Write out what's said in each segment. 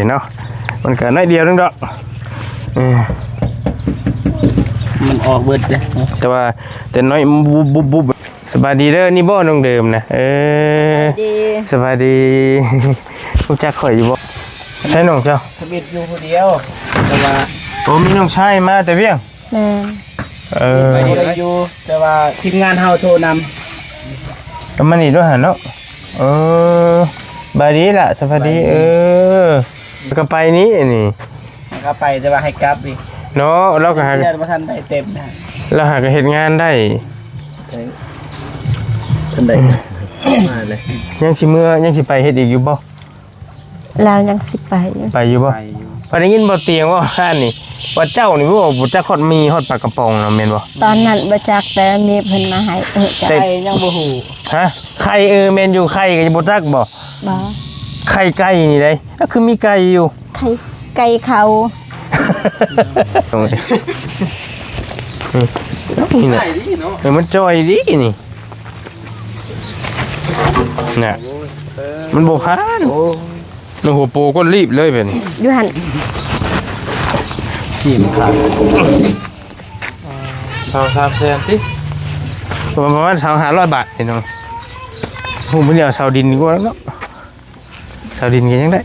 ເນາະ ມັນກໍໜ້ອຍດຽວໜຶ່ງດອກ ເອີ ມັນອອກເບິດເດ້ ແຕ່ວ່າແຕ່ນ້ອຍບຸບໆໆ. ສະບາຍດີເດີ ນີ້ບໍ່ນ້ອງເດີມນະ? ເອີ ສະບາຍດີ ສະບາຍດີ ຮູ້ຈັກຂ້ອຍຢູ່ບໍ່? ໃຊ່ນ້ອງເຈົ້າ? ທຳອິດຢູ່ຜູ້ດຽວ ແຕ່ວ່າ ໂອ້ ມີນ້ອງຊາຍມາແຕ່ວຽງ? ແມ່ນ ເອີ ໄປຢູ່ ແຕ່ວ່າທີມງານເຮົາໂທນຳ ເອົາມານີ້ດ້ວຍຫັ້ນເນາະ ເອີ ສະບາຍດີລະ ສະບາຍດີ ເອີ ກໍໄປນີ້ ອັນນີ້ ມັນກໍໄປ ແຕ່ວ່າໃຫ້ກັບອີກເນາະ ລາວກໍຫາ ເດືອນບໍ່ທັນໄດ້ເຕັມນະ ລາວຫາກໍເຮັດງານໄດ້ ເອີ ທັນໄດ້ ມາເລີຍ ຍັງຊິເມືອ ຍັງຊິໄປເຮັດອີກຢູ່ບໍ່? ລາວຍັງຊິໄປຢູ່ ໄປຢູ່ບໍ່? ໄປຢູ່ ໄປໄດ້ຍິນບໍ່ຕຽງວ່າຮ້ານນີ້ ວ່າເຈົ້ານີ້ບໍ່ ບໍ່ຈັກຮອດໝີ່ຮອດປາກະປ໋ອງນະ ແມ່ນບໍ່? ຕອນນັ້ນບໍ່ຈັກ ແຕ່ມີເພິ່ນມາໃຫ້ ເອີ ຈັກ ໄຂ່ຍັງບໍ່ຮູ້ ຮະ? ໄຂ່ ເອີ ແມ່ນຢູ່ ໄຂ່ກໍຍັງບໍ່ຈັກບໍ່? ບໍ່ ໄຂ່ໄກ່ນີ້ໃດ໋ ກໍຄືມີໄກ່ຢູ່ ໄຂ່ ໄກ່ເຂົາ ນີ້ນະ ເອີ ມັນຈ່ອຍດີນີ້ ນະ ມັນບໍ່ຜ່ານ ໂອ້ ໃນຫົວໂປກ້ນລີບເລີຍແບບນີ້ ຢູ່ຫັ້ນ ທີ່ມັນຂາຍ ສອງສາມແສນຕິ ປະມານສອງຫ້າຮ້ອຍບາດ ພີ່ນ້ອງ ໂອ້ ມື້ນີ້ເອົາເສົາດິນດີກວ່າເນາະ ເສົາດິນກໍຍັງໄດ້.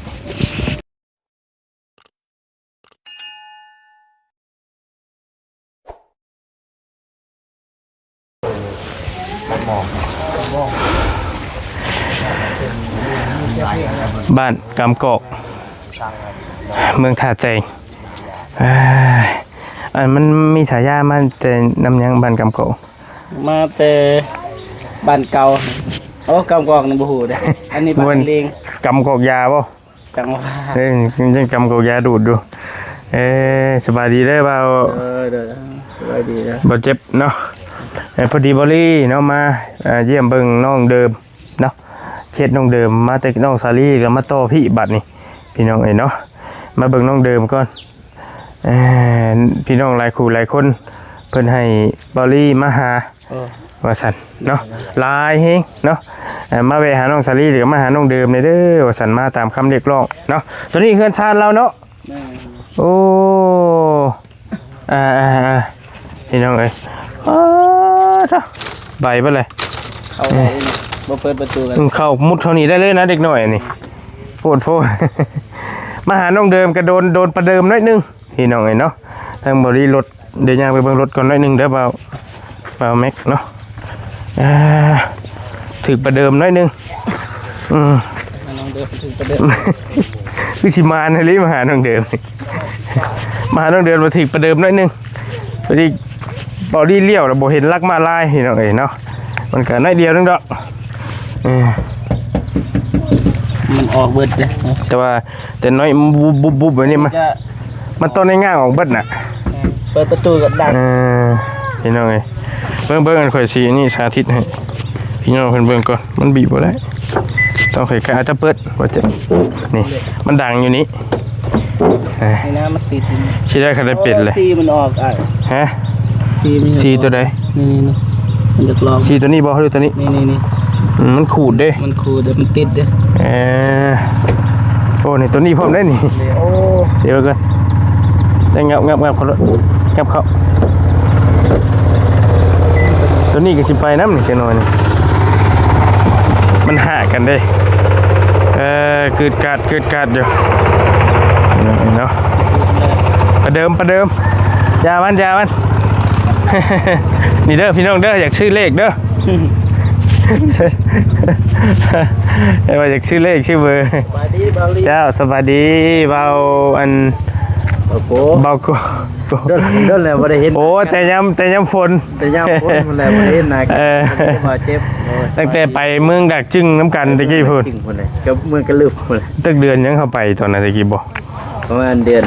ບ້ານກຳກອກ ເມືອງທ່າແຕງ ເອີ ອັນມັນມີສາຍາມາແຕ່ນຳຫຍັງ ບ້ານກຳກອກ? ມາແຕ່ບ້ານເກົ່າ ໂອ້ ກຳກອກນີ້ບໍ່ຮູ້ເດ້ ອັນນີ້ບ້ານເລງ ກຳກອກຢາບໍ່? ຈັງຫວະ ເອີ ຍັງກຳກອກຢາດູດຢູ່ ເອີ ສະບາຍດີເດີບ່າວ ເອີ ເດີ ສະບາຍດີເດີ ບ່າວເຈັບເນາະ ເອີ ພໍດີບ່າວລີເນາະ ມາ ເອີ ຢ້ຽມເບິ່ງນ້ອງເດີມເນາະ ເຂດນ້ອງເດີມ ມາແຕ່ນ້ອງສາລີ ແລ້ວມາຕໍ່ພີ້ບັດນີ້ ພີ່ນ້ອງເອີຍເນາະ ມາເບິ່ງນ້ອງເດີມກ່ອນ ເອີ ພີ່ນ້ອງຫຼາຍຄູ່ຫຼາຍຄົນ ເພິ່ນໃຫ້ບ່າວລີມາຫາ ເອີ ວ່າຊັ້ນເນາະ ຫຼາຍແຮງເນາະ ເອີ ມາແວະຫານ້ອງສາລີ ຫຼື ມາຫານ້ອງເດີມແດ່ເດີ ວ່າຊັ້ນ ມາຕາມຄຳຮຽກຮ້ອງເນາະ ໂຕນີ້ເຮືອນຊານລາວເນາະ ແມ່ນ ໂອ້ ອ່າໆໆ ພີ່ນ້ອງເອີຍ ອ້າ ທ້າ ໄປເບິດເລີຍ ເຂົ້າໄດ້ນີ້ ບໍ່ເປີດປະຕູກັນ ອືມ ເຂົ້າມຸດເທົ່ານີ້ໄດ້ເລີຍນະ ເດັກນ້ອຍອັນນີ້ ໂພດໂພ ມາຫານ້ອງເດີມກໍໂດນ ໂດນປະເດີມໜ້ອຍໜຶ່ງ ພີ່ນ້ອງເອີຍເນາະ ທາງບໍລິລົດ ດຽວຍ່າງໄປເບິ່ງລົດກ່ອນໜ້ອຍໜຶ່ງເດີ ບ່າວ ບ່າວແມັກເນາະ ອ່າ ຖືກປະເດີມໜ້ອຍໜຶ່ງ ອືມ ນ້ອງເດີມຖືກປະເດີມ ຄືຊິມານອີ່ຫຼີ ມາຫານ້ອງເດີມ ມາຫານ້ອງເດີມ ມາຖືກປະເດີມໜ້ອຍໜຶ່ງ ພໍດີ ພໍດີລ້ຽວແລ້ວບໍ່ເຫັນຫຼັກມ້າລາຍ ພີ່ນ້ອງເອີຍເນາະ ມັນກໍໜ້ອຍດຽວໜຶ່ງດອກ ເອີ ມັນອອກເບິດເດ້ ແຕ່ວ່າ ແຕ່ນ້ອຍບຸບໆໆ ແບບນີ້ ມັນ ມັນຕ້ອງໄດ້ງາງອອກເບິດນະ ເປີດປະຕູກໍດັງ ເອີ ພີ່ນ້ອງເອີຍ ເບິ່ງໆ ອັນຂ້ອຍຊິອັນນີ້ສາທິດໃຫ້ ພີ່ນ້ອງເພິ່ນເບິ່ງກ່ອນ ມັນບີບບໍ່ໄດ້ ຕ້ອງໃຫ້ກະຈະເປີດ ວ່າຈະ ນີ້ ມັນດັງຢູ່ນີ້ ເອີ ນີ້ນະ ມັນຕິດຢູ່ນີ້ ຊິໄດ້ຄັນໄດ້ເປັນເລີຍ ໂອ້ ສີມັນອອກ ອ້າຍ ຮະ? ສີມັນ ສີຕົວໃດ? ນີ້ໆໆ ມັນຢາກລອງ ສີຕົວນີ້ບໍ່ ຫຼືຕົວນີ້? ນີ້ໆໆ ອືມ ມັນຂູດເດ້ ມັນຂູດເດ້ ມັນຕິດເດ້ ເອີ ໂອ້ ນີ້ຕົວນີ້ພ້ອມເດ້ນີ້ ໂອ້ ດຽວກ່ອນ ຈັ່ງຫຍັບໆໆ ເຂົ້າ ຫຍັບເຂົ້າ ຕົວນີ້ກໍຊິໄປນຳນີ້ ຈັກໜ້ອຍນີ້ ມັນຫາກັນເດ້ ເອີ ກືດກາດ ກືດກາດຢູ່ ເນາະ ປະເດີມ ປະເດີມ ຢ່າມັນ ຢ່າມັນ ນີ້ເດີພີ່ນ້ອງເດີ ຢາກຊື້ເລກເດີ ເອີ ວ່າຢາກຊື້ເລກຊື້ເບີ ສະບາຍດີບ່າວລີ ເຈົ້າ ສະບາຍດີ ບ່າວອັນ ບ່າວໂກ ບ່າວໂກ ດົນ ດົນແລ້ວບໍ່ໄດ້ເຫັນ ໂອ້ ແຕ່ຍາມ ແຕ່ຍາມຝົນ ແຕ່ຍາມຝົນພຸ້ນແຫຼະ ບໍ່ໄດ້ເຫັນໜ້າກັນ ເອີ ບໍ່ເຈັບ ໂອ້ຍ ຕັ້ງແຕ່ໄປເມືອງດາກຈຶງນຳກັນແຕ່ກີ້ພຸ້ນ ຈຶງພຸ້ນແຫຼະ ກັບເມືອງກະລຶບພຸ້ນແຫຼະ ຈັກເດືອນຍັງເຂົ້າໄປຕອນນັ້ນແຕ່ກີ້ບໍ່? ປະມານເດືອນ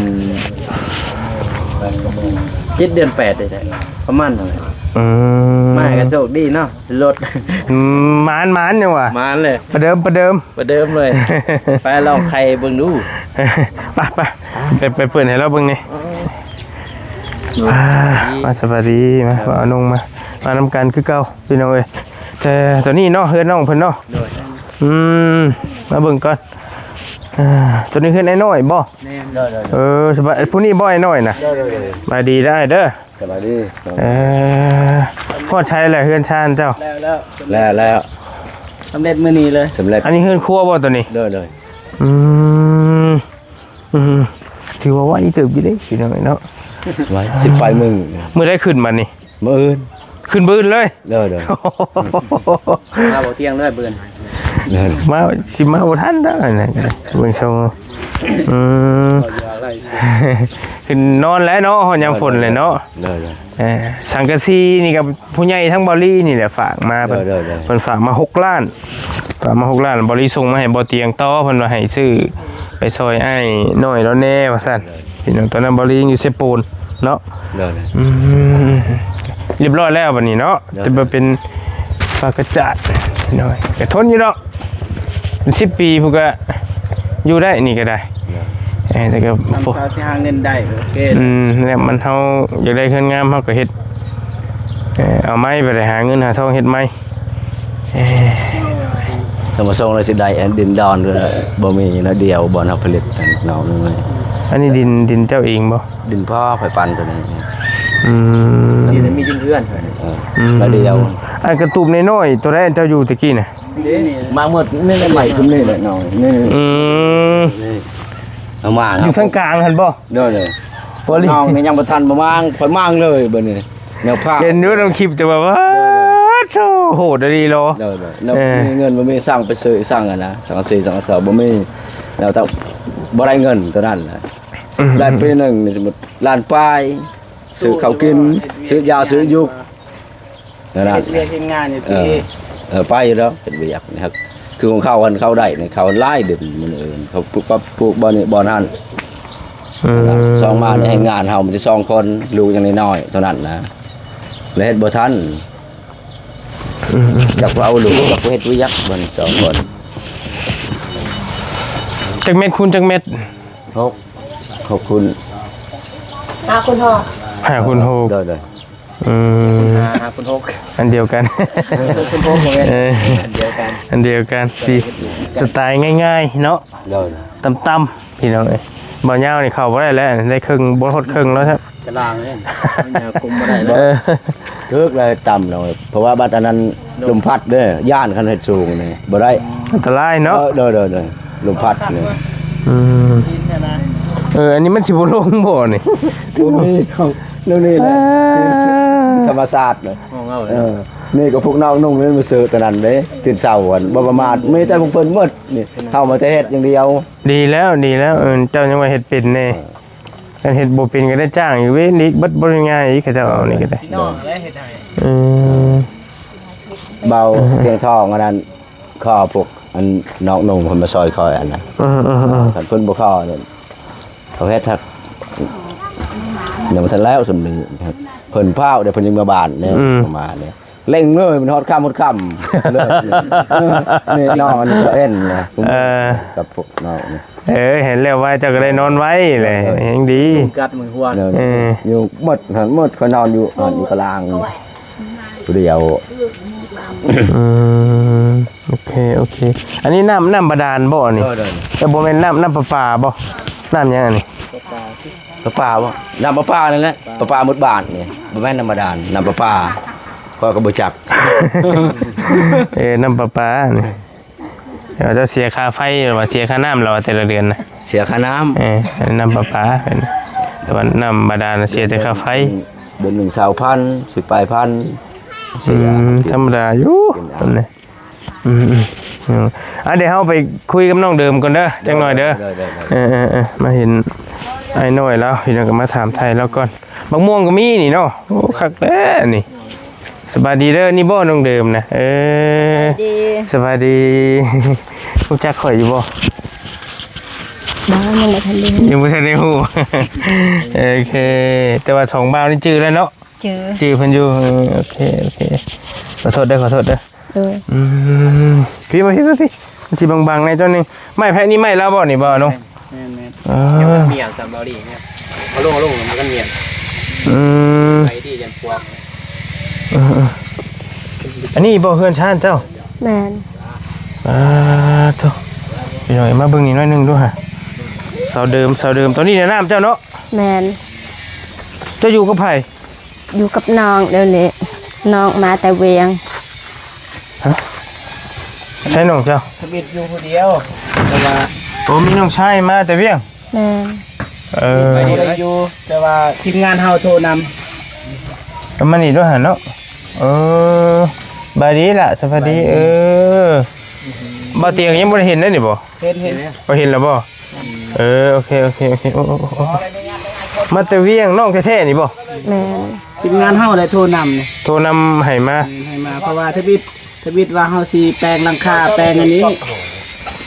ເຈັດເດືອນແປດນີ້ແຫຼະ ປະມານນັ້ນແຫຼະ ອືມ ມາກໍໂຊກດີເນາະ ລົດ ອືມ ໝານໆ ຍັງວ່າ ໝານເລີຍ ປະເດີມ ປະເດີມ ປະເດີມເລີຍ ໄປລອງໄຂ່ເບິ່ງດູ ໄປ ໄປ ໄປ ໄປເປີດໃຫ້ລາວເບິ່ງແດ່ ເອີ ອ່າ ມາ ສະບາຍດີ ມາ ເອົານົງມາ ມານຳກັນຄືເກົ່າ ພີ່ນ້ອງເອີຍ ແຕ່ຕອນນີ້ເນາະ ເຮືອນນ້ອງເພິ່ນເນາະ ໂດຍ ອືມ ມາເບິ່ງກ່ອນ ອ່າ ຕົວນີ້ເຮືອນອ້າຍນ້ອຍບໍ່? ແມ່ນ ໂດຍໆ ເອີ ສະບາຍ ຜູ້ນີ້ບໍ່ອ້າຍນ້ອຍນະ? ໂດຍໆ ສະບາຍດີເດີອ້າຍເດີ. ສະບາຍດີ. ເອີ ຮອດໃສແລ້ວເຮືອນຊານເຈົ້າ? ແລ້ວໆ ແລ້ວໆ ສຳເລັດມື້ນີ້ເລີຍ. ສຳເລັດ. ອັນນີ້ເຮືອນຄົວບໍ່ຕົວນີ້? ໂດຍໆ. ອືມ ອືມ ຖືວ່າໄວເຕີບຢູ່ເດ້ພີ່ນ້ອງເນາະ. ໄວ ສິບປາຍມື້. ມື້ໃດຂຶ້ນບັດນີ້? ມື້ອື່ນ. ຂຶ້ນມື້ອື່ນເລີຍ? ໂດຍໆ. ມາບໍ່ທ່ຽງເລີຍມື້ອື່ນ. ໂດຍ. ມາ ຊິມາບໍ່ທັນດອກອັນນັ້ນ ເບິ່ງຊົງ. ອືມ ຂຶ້ນນອນແລ້ວເນາະ ຮອດຍາມຝົນແລ້ວເນາະ. ໂດຍໆ. ເອີ ສັງກະສີນີ້ກໍຜູ້ໃຫຍ່ທາງເບົາຫຼີນີ້ແຫຼະຝາກມາ. ເພິ່ນ ໂດຍໆ ເພິ່ນຝາກມາຫົກລ້ານ ຝາກມາຫົກລ້ານ ເບົາຫຼີສົ່ງມາໃຫ້ບໍ່ຕຽງຕໍ່ ເພິ່ນວ່າໃຫ້ຊື້ໄປຊ່ອຍອ້າຍນ້ອຍລາວແດ່ວ່າຊັ້ນ. ໂດຍ. ພີ່ນ້ອງ ຕອນນັ້ນເບົາຫຼີຍັງຢູ່ເຊໂປນເນາະ. ໂດຍ. ອືມ ຮຽບຮ້ອຍແລ້ວບັດນີ້ເນາະ. ໂດຍ. ແຕ່ວ່າເປັນຝາກະຈາດ ພີ່ນ້ອງ ກໍທົນຢູ່ດອກ ເປັນສິບປີພຸ້ນກະຢູ່ໄດ້ ນີ້ກໍໄດ້. ໂດຍ. ເອີ ແຕ່ກໍ ທຳຊາວຊິຫາເງິນໄດ້ ໂອເຄ. ອືມ ແລ້ວມັນ ເຮົາຢາກໄດ້ເຮືອນງາມ ເຮົາກໍເຮັດ ເອີ ເອົາໃໝ່ ໄປໄດ້ຫາເງິນຫາທອງເຮັດໃໝ່. ເອີ ຖ້າມາສົ່ງແລ້ວຊິໄດ້ອັນດິນດອນ ບໍ່ມີໜ້ອຍດຽວ ບ່ອນເຮົາຜະລິດນອກນີ້. ອັນນີ້ດິນ ດິນເຈົ້າເອງບໍ່? ດິນພໍ່ຂ້ອຍປັນຕົວນີ້. ອືມ ນີ້ມີດິນເຮືອນ. ເອີ ອືມ ໜ້ອຍດຽວ. ອັນກະຕູບນ້ອຍໆ ຕົວໃດອັນເຈົ້າຢູ່ຕະກີ້ນະ? ມາໝົດນີ້ແຫຼະ ໄມ້ຊຸມນີ້ແຫຼະນ້ອງນີ້. ອືມ ນີ້ ເອົາມາ ຢູ່ທາງກາງຫັ້ນບໍ່? ໂດຍໆ. ບໍ່ລີ ນ້ອງນີ້ຍັງບໍ່ທັນມາມາງ ຂ້ອຍມາງເລີຍບັດນີ້ ແນວພາບ. ເຫັນຢູ່ໃນຄລິບ ແຕ່ວ່າ ໂດຍໆ ໂອ້ ໂຫດອີ່ຫຼີເນາະ. ໂດຍໆ. ແລ້ວ ເອີ ມີເງິນບໍ່ມີ ສັ່ງໄປຊື້ ສັ່ງຫັ້ນນະ ສັງກະສີ ສັງກະສອບບໍ່ມີ ແລ້ວແຕ່ບໍ່ໄດ້ເງິນຕົວນັ້ນນະ. ອືມ ໄດ້ປີໜຶ່ງນີ້ ສົມມຸດລ້ານປາຍ ຊື້ເຂົ້າກິນ ຊື້ຢາ ຊື້ຢຸກ. ນັ້ນແຫຼະ ເຮັດວຽກເຮັດງານຢູ່ ເອີ ຕິ ເອີ ໄປຢູ່ດອກ ເຮັດວຽກນີ້ ຄືຂອງເຂົາ ອັນເຂົາໄດ້ນີ້ ເຂົາຫຼາຍເດືອນມື້ອື່ນ ເຂົາປຸບປັບ ປຸບບ່ອນນີ້ບ່ອນນັ້ນ. ອືມ ສອງມາໃນແຮງງານເຮົາມັນຊິສອງຄົນ ລູກຍັງນ້ອຍໆເທົ່ານັ້ນນະ ແລະເຮັດບໍ່ທັນ. ອືມ ຈັກວ່າເອົາລູກ ຈັກວ່າເຮັດວຽກ ເພິ່ນສອງຄົນ. ຈັກແມັດຄູນຈັກແມັດ? ຫົກ ຫົກຄູນ ຫ້າຄູນຫົກ ຫ້າຄູນຫົກ. ໂດຍໆ. ອືມ ຫ້າ ຫ້າຄູນຫົກ ອັນດຽວກັນ. ຫົກຄູນຫົກ ບໍ່ແມ່ນ ເອີ ອັນດຽວກັນ ອັນດຽວກັນ. ຊິສະໄຕງ່າຍໆເນາະ. ໂດຍ. ຕ່ຳໆ ພີ່ນ້ອງເອີຍ ບໍ່ຍາວນີ້ເຂົ້າບໍ່ໄດ້ແລ້ວ ໄດ້ເຄິ່ງ ບໍ່ຮອດເຄິ່ງແລ້ວ. ຕະລາງເດ້ ຍາວກຸມບໍ່ໄດ້ແລ້ວ. ເອີ ຖືກແລ້ວ ຕ່ຳເນາະ ເພາະວ່າບັດອັນນັ້ນ ລົມ ລົມພັດເດ້ ຢ້ານຄັນເຮັດສູງນີ້ບໍ່ໄດ້ ອັນຕະລາຍເນາະ. ເອີ ໂດຍໆ ລົມພັດນີ້. ອືມ ເອີ ອັນນີ້ມັນຊິບໍ່ລົງບໍ່ນີ້? ບໍ່ມີດອກ ແນວນີ້ແຫຼະ ອ່າ ທຳມະຊາດເນາະ. ເອີ ນີ້ກໍພວກນ້ອງນຸ່ງນີ້ມາຊື້ຕອນນັ້ນເດ້ ຕື່ນເຊົ້າ ອັນບໍ່ປະໝາດ ມີແຕ່ພວກເພິ່ນໝົດນີ້ ເຮົາມາແຕ່ເຮັດຢ່າງດຽວ. ດີແລ້ວ ດີແລ້ວ ເອີ ເຈົ້າຍັງວ່າເຮັດເປັນແດ່. ເອີ ຄັນເຮັດບໍ່ເປັນກໍໄດ້ຈ້າງອີກເວີຍ ອີກເບິດບໍ່ງ່າຍອີກ ເຂົາເຈົ້າເອົານີ້ກໍໄດ້. ພີ່ນ້ອງແຫຼະເຮັດໃຫ້. ອືມ ເບົາຕຽງທອງອັນນັ້ນ ຂໍພວກອັນນ້ອງນຸ່ງເພິ່ນມາຊ່ອຍຂ້ອຍອັນນະ. ເອີໆໆ ຄັນເພິ່ນບໍ່ຂໍນີ້ ເຂົາເຮັດຮັກ ຍັງບໍ່ທັນແລ້ວສ່ຳນີ້ ເພິ່ນພ້າວເດ້ ເພິ່ນຍັງເມືອບ້ານເດ້. ອືມ ປະມານນີ້ ເລັ່ງເລີຍ ມັນຮອດຄ່ຳຮອດຄ່ຳເລີຍ. ນີ້ນ້ອງອັນນີ້ກໍເຫັນນະ. ເອີ ກັບພວກນ້ອງນີ້ ເອີ ເຫັນແລ້ວວ່າເຈົ້າກໍໄດ້ນອນໄວແຫຼະ. ເອີ ແຮງດີ ຍຸງກັດມືຫົວ. ເອີ ຢູ່ໝົດຫັ້ນໝົດ ຂ້ອຍນອນຢູ່ຫັ້ນ ຢູ່ກະລາງຜູ້ດຽວ. ອືມ ໂອເຄ ໂອເຄ. ອັນນີ້ນ້ຳ ນ້ຳບາດານບໍ່ນີ້? ໂດຍໆ. ເອີ ບໍ່ແມ່ນນ້ຳ ນ້ຳປະປາບໍ່? ນ້ຳຫຍັງອັນນີ້? ປະປາ ປະປາບໍ່? ນ້ຳປະປານັ້ນແຫຼະ ປະປາໝົດບ້ານນີ້ ບໍ່ແມ່ນນ້ຳບາດານ ນ້ຳປະປາ ຂ້ອຍກໍບໍ່ຈັກ. ເອີ ນ້ຳປະປານີ້ ເຈົ້າເສຍຄ່າໄຟ ຫຼືວ່າເສຍຄ່ານ້ຳລະວ່າແຕ່ລະເດືອນນະ? ເສຍຄ່ານ້ຳ. ເອີ ນ້ຳປະປາ ແຕ່ວ່ານ້ຳບາດານເສຍແຕ່ຄ່າໄຟ. ເດືອນໜຶ່ງຊາວພັນ ສິບປາຍພັນ. ອືມ ທຳມະດາຢູ່ ເປັນຫຍັງ ອັນນີ້. ອືມໆ ອືມ ອ່ະ ດຽວເຮົາໄປຄຸຍກັບນ້ອງເດີມກ່ອນເດີ ຈັກໜ້ອຍເດີ. ໂດຍໆໆ. ເອີໆໆ ມາເຫັນອ້າຍນ້ອຍລາວ ພີ່ນ້ອງກໍມາຖາມໄຖ່ລາວກ່ອນ. ບັກມ່ວງກໍມີນີ້ເນາະ. ໂອ້ ຄັກແທ້ນີ້. ສະບາຍດີເດີ ນີ້ບໍ່ນ້ອງເດີມນະ? ເອີ ສະບາຍດີ ສະບາຍດີ. ຮູ້ຈັກຂ້ອຍຢູ່ບໍ່? ບໍ່ ຍັງບໍ່ທັນໄດ້ຮູ້ ຍັງບໍ່ທັນໄດ້ຮູ້. ໂອເຄ ແຕ່ວ່າສອງບ່າວນີ້ຈື່ແລ້ວເນາະ? ຈື່ ຈື່ເພິ່ນຢູ່. ເອີ ໂອເຄ ໂອເຄ ຂໍໂທດເດີ ຂໍໂທດເດີ. ໂດຍ. ອືມ ພີ່ມາ ພີ່ມາ ພີ່ ມັນຊິບັງໆແດ່ເຈົ້ານີ້. ໄມ້ແພະນີ້ໄມ້ລາວບໍ່ນີ້ ບໍ່ເນາະ? ແມ່ນໆ. ເອີ ດຽວມັນມຽນຊຳເບົາຫຼີນີ້ ເອົາລົງ ເອົາລົງ ມັນກໍມຽນ. ອືມ ໄປດີ ຢ້ານປວກ. ເອີໆ ອັນນີ້ບໍ່ເຮືອນຊານເຈົ້າ? ແມ່ນ. ອ່າ ໂທ້ ພີ່ນ້ອງເອີຍ ມາເບິ່ງນີ້ໜ້ອຍໜຶ່ງດູຫະ. ເສົາເດີມ ເສົາເດີມ. ຕອນນີ້ແນະ ນ້ຳເຈົ້າເນາະ? ແມ່ນ. ເຈົ້າຢູ່ກັບໃຜ? ຢູ່ກັບນ້ອງດຽວນີ້ ນ້ອງມາແຕ່ວຽງ. ຮະ? ໃສນ້ອງເຈົ້າ? ທຳອິດຢູ່ຜູ້ດຽວ ແຕ່ວ່າ ໂອ້ ມີນ້ອງຊາຍມາແຕ່ວຽງ? ແມ່ນ. ເອີ ບໍ່ໄດ້ຢູ່ ແຕ່ວ່າທີມງານເຮົາໂທນຳ. ມານີ້ດ້ວຍຫັ້ນເນາະ. ເອີ ບາຍດີລະ ສະບາຍດີ. ເອີ ບ່າວຕຽງຍັງບໍ່ໄດ້ເຫັນເດ້ນີ້ບໍ່? ເຫັນ ເຫັນ. ບໍ່ເຫັນແລ້ວບໍ່? ເອີ ໂອເຄ ໂອເຄ ໂອເຄ. ໂອ້ ໂອ້ ໂອ້ ມາແຕ່ວຽງ ນ້ອງແທ້ໆນີ້ບໍ່? ແມ່ນ. ທີມງານເຮົາໄດ້ໂທນຳ ໂທນຳໃຫ້ມາ ໃຫ້ມາ ເພາະວ່າທຳອິດ ທຳອິດວ່າເຮົາຊິແປງຫຼັງຄາ ແປງອັນນີ້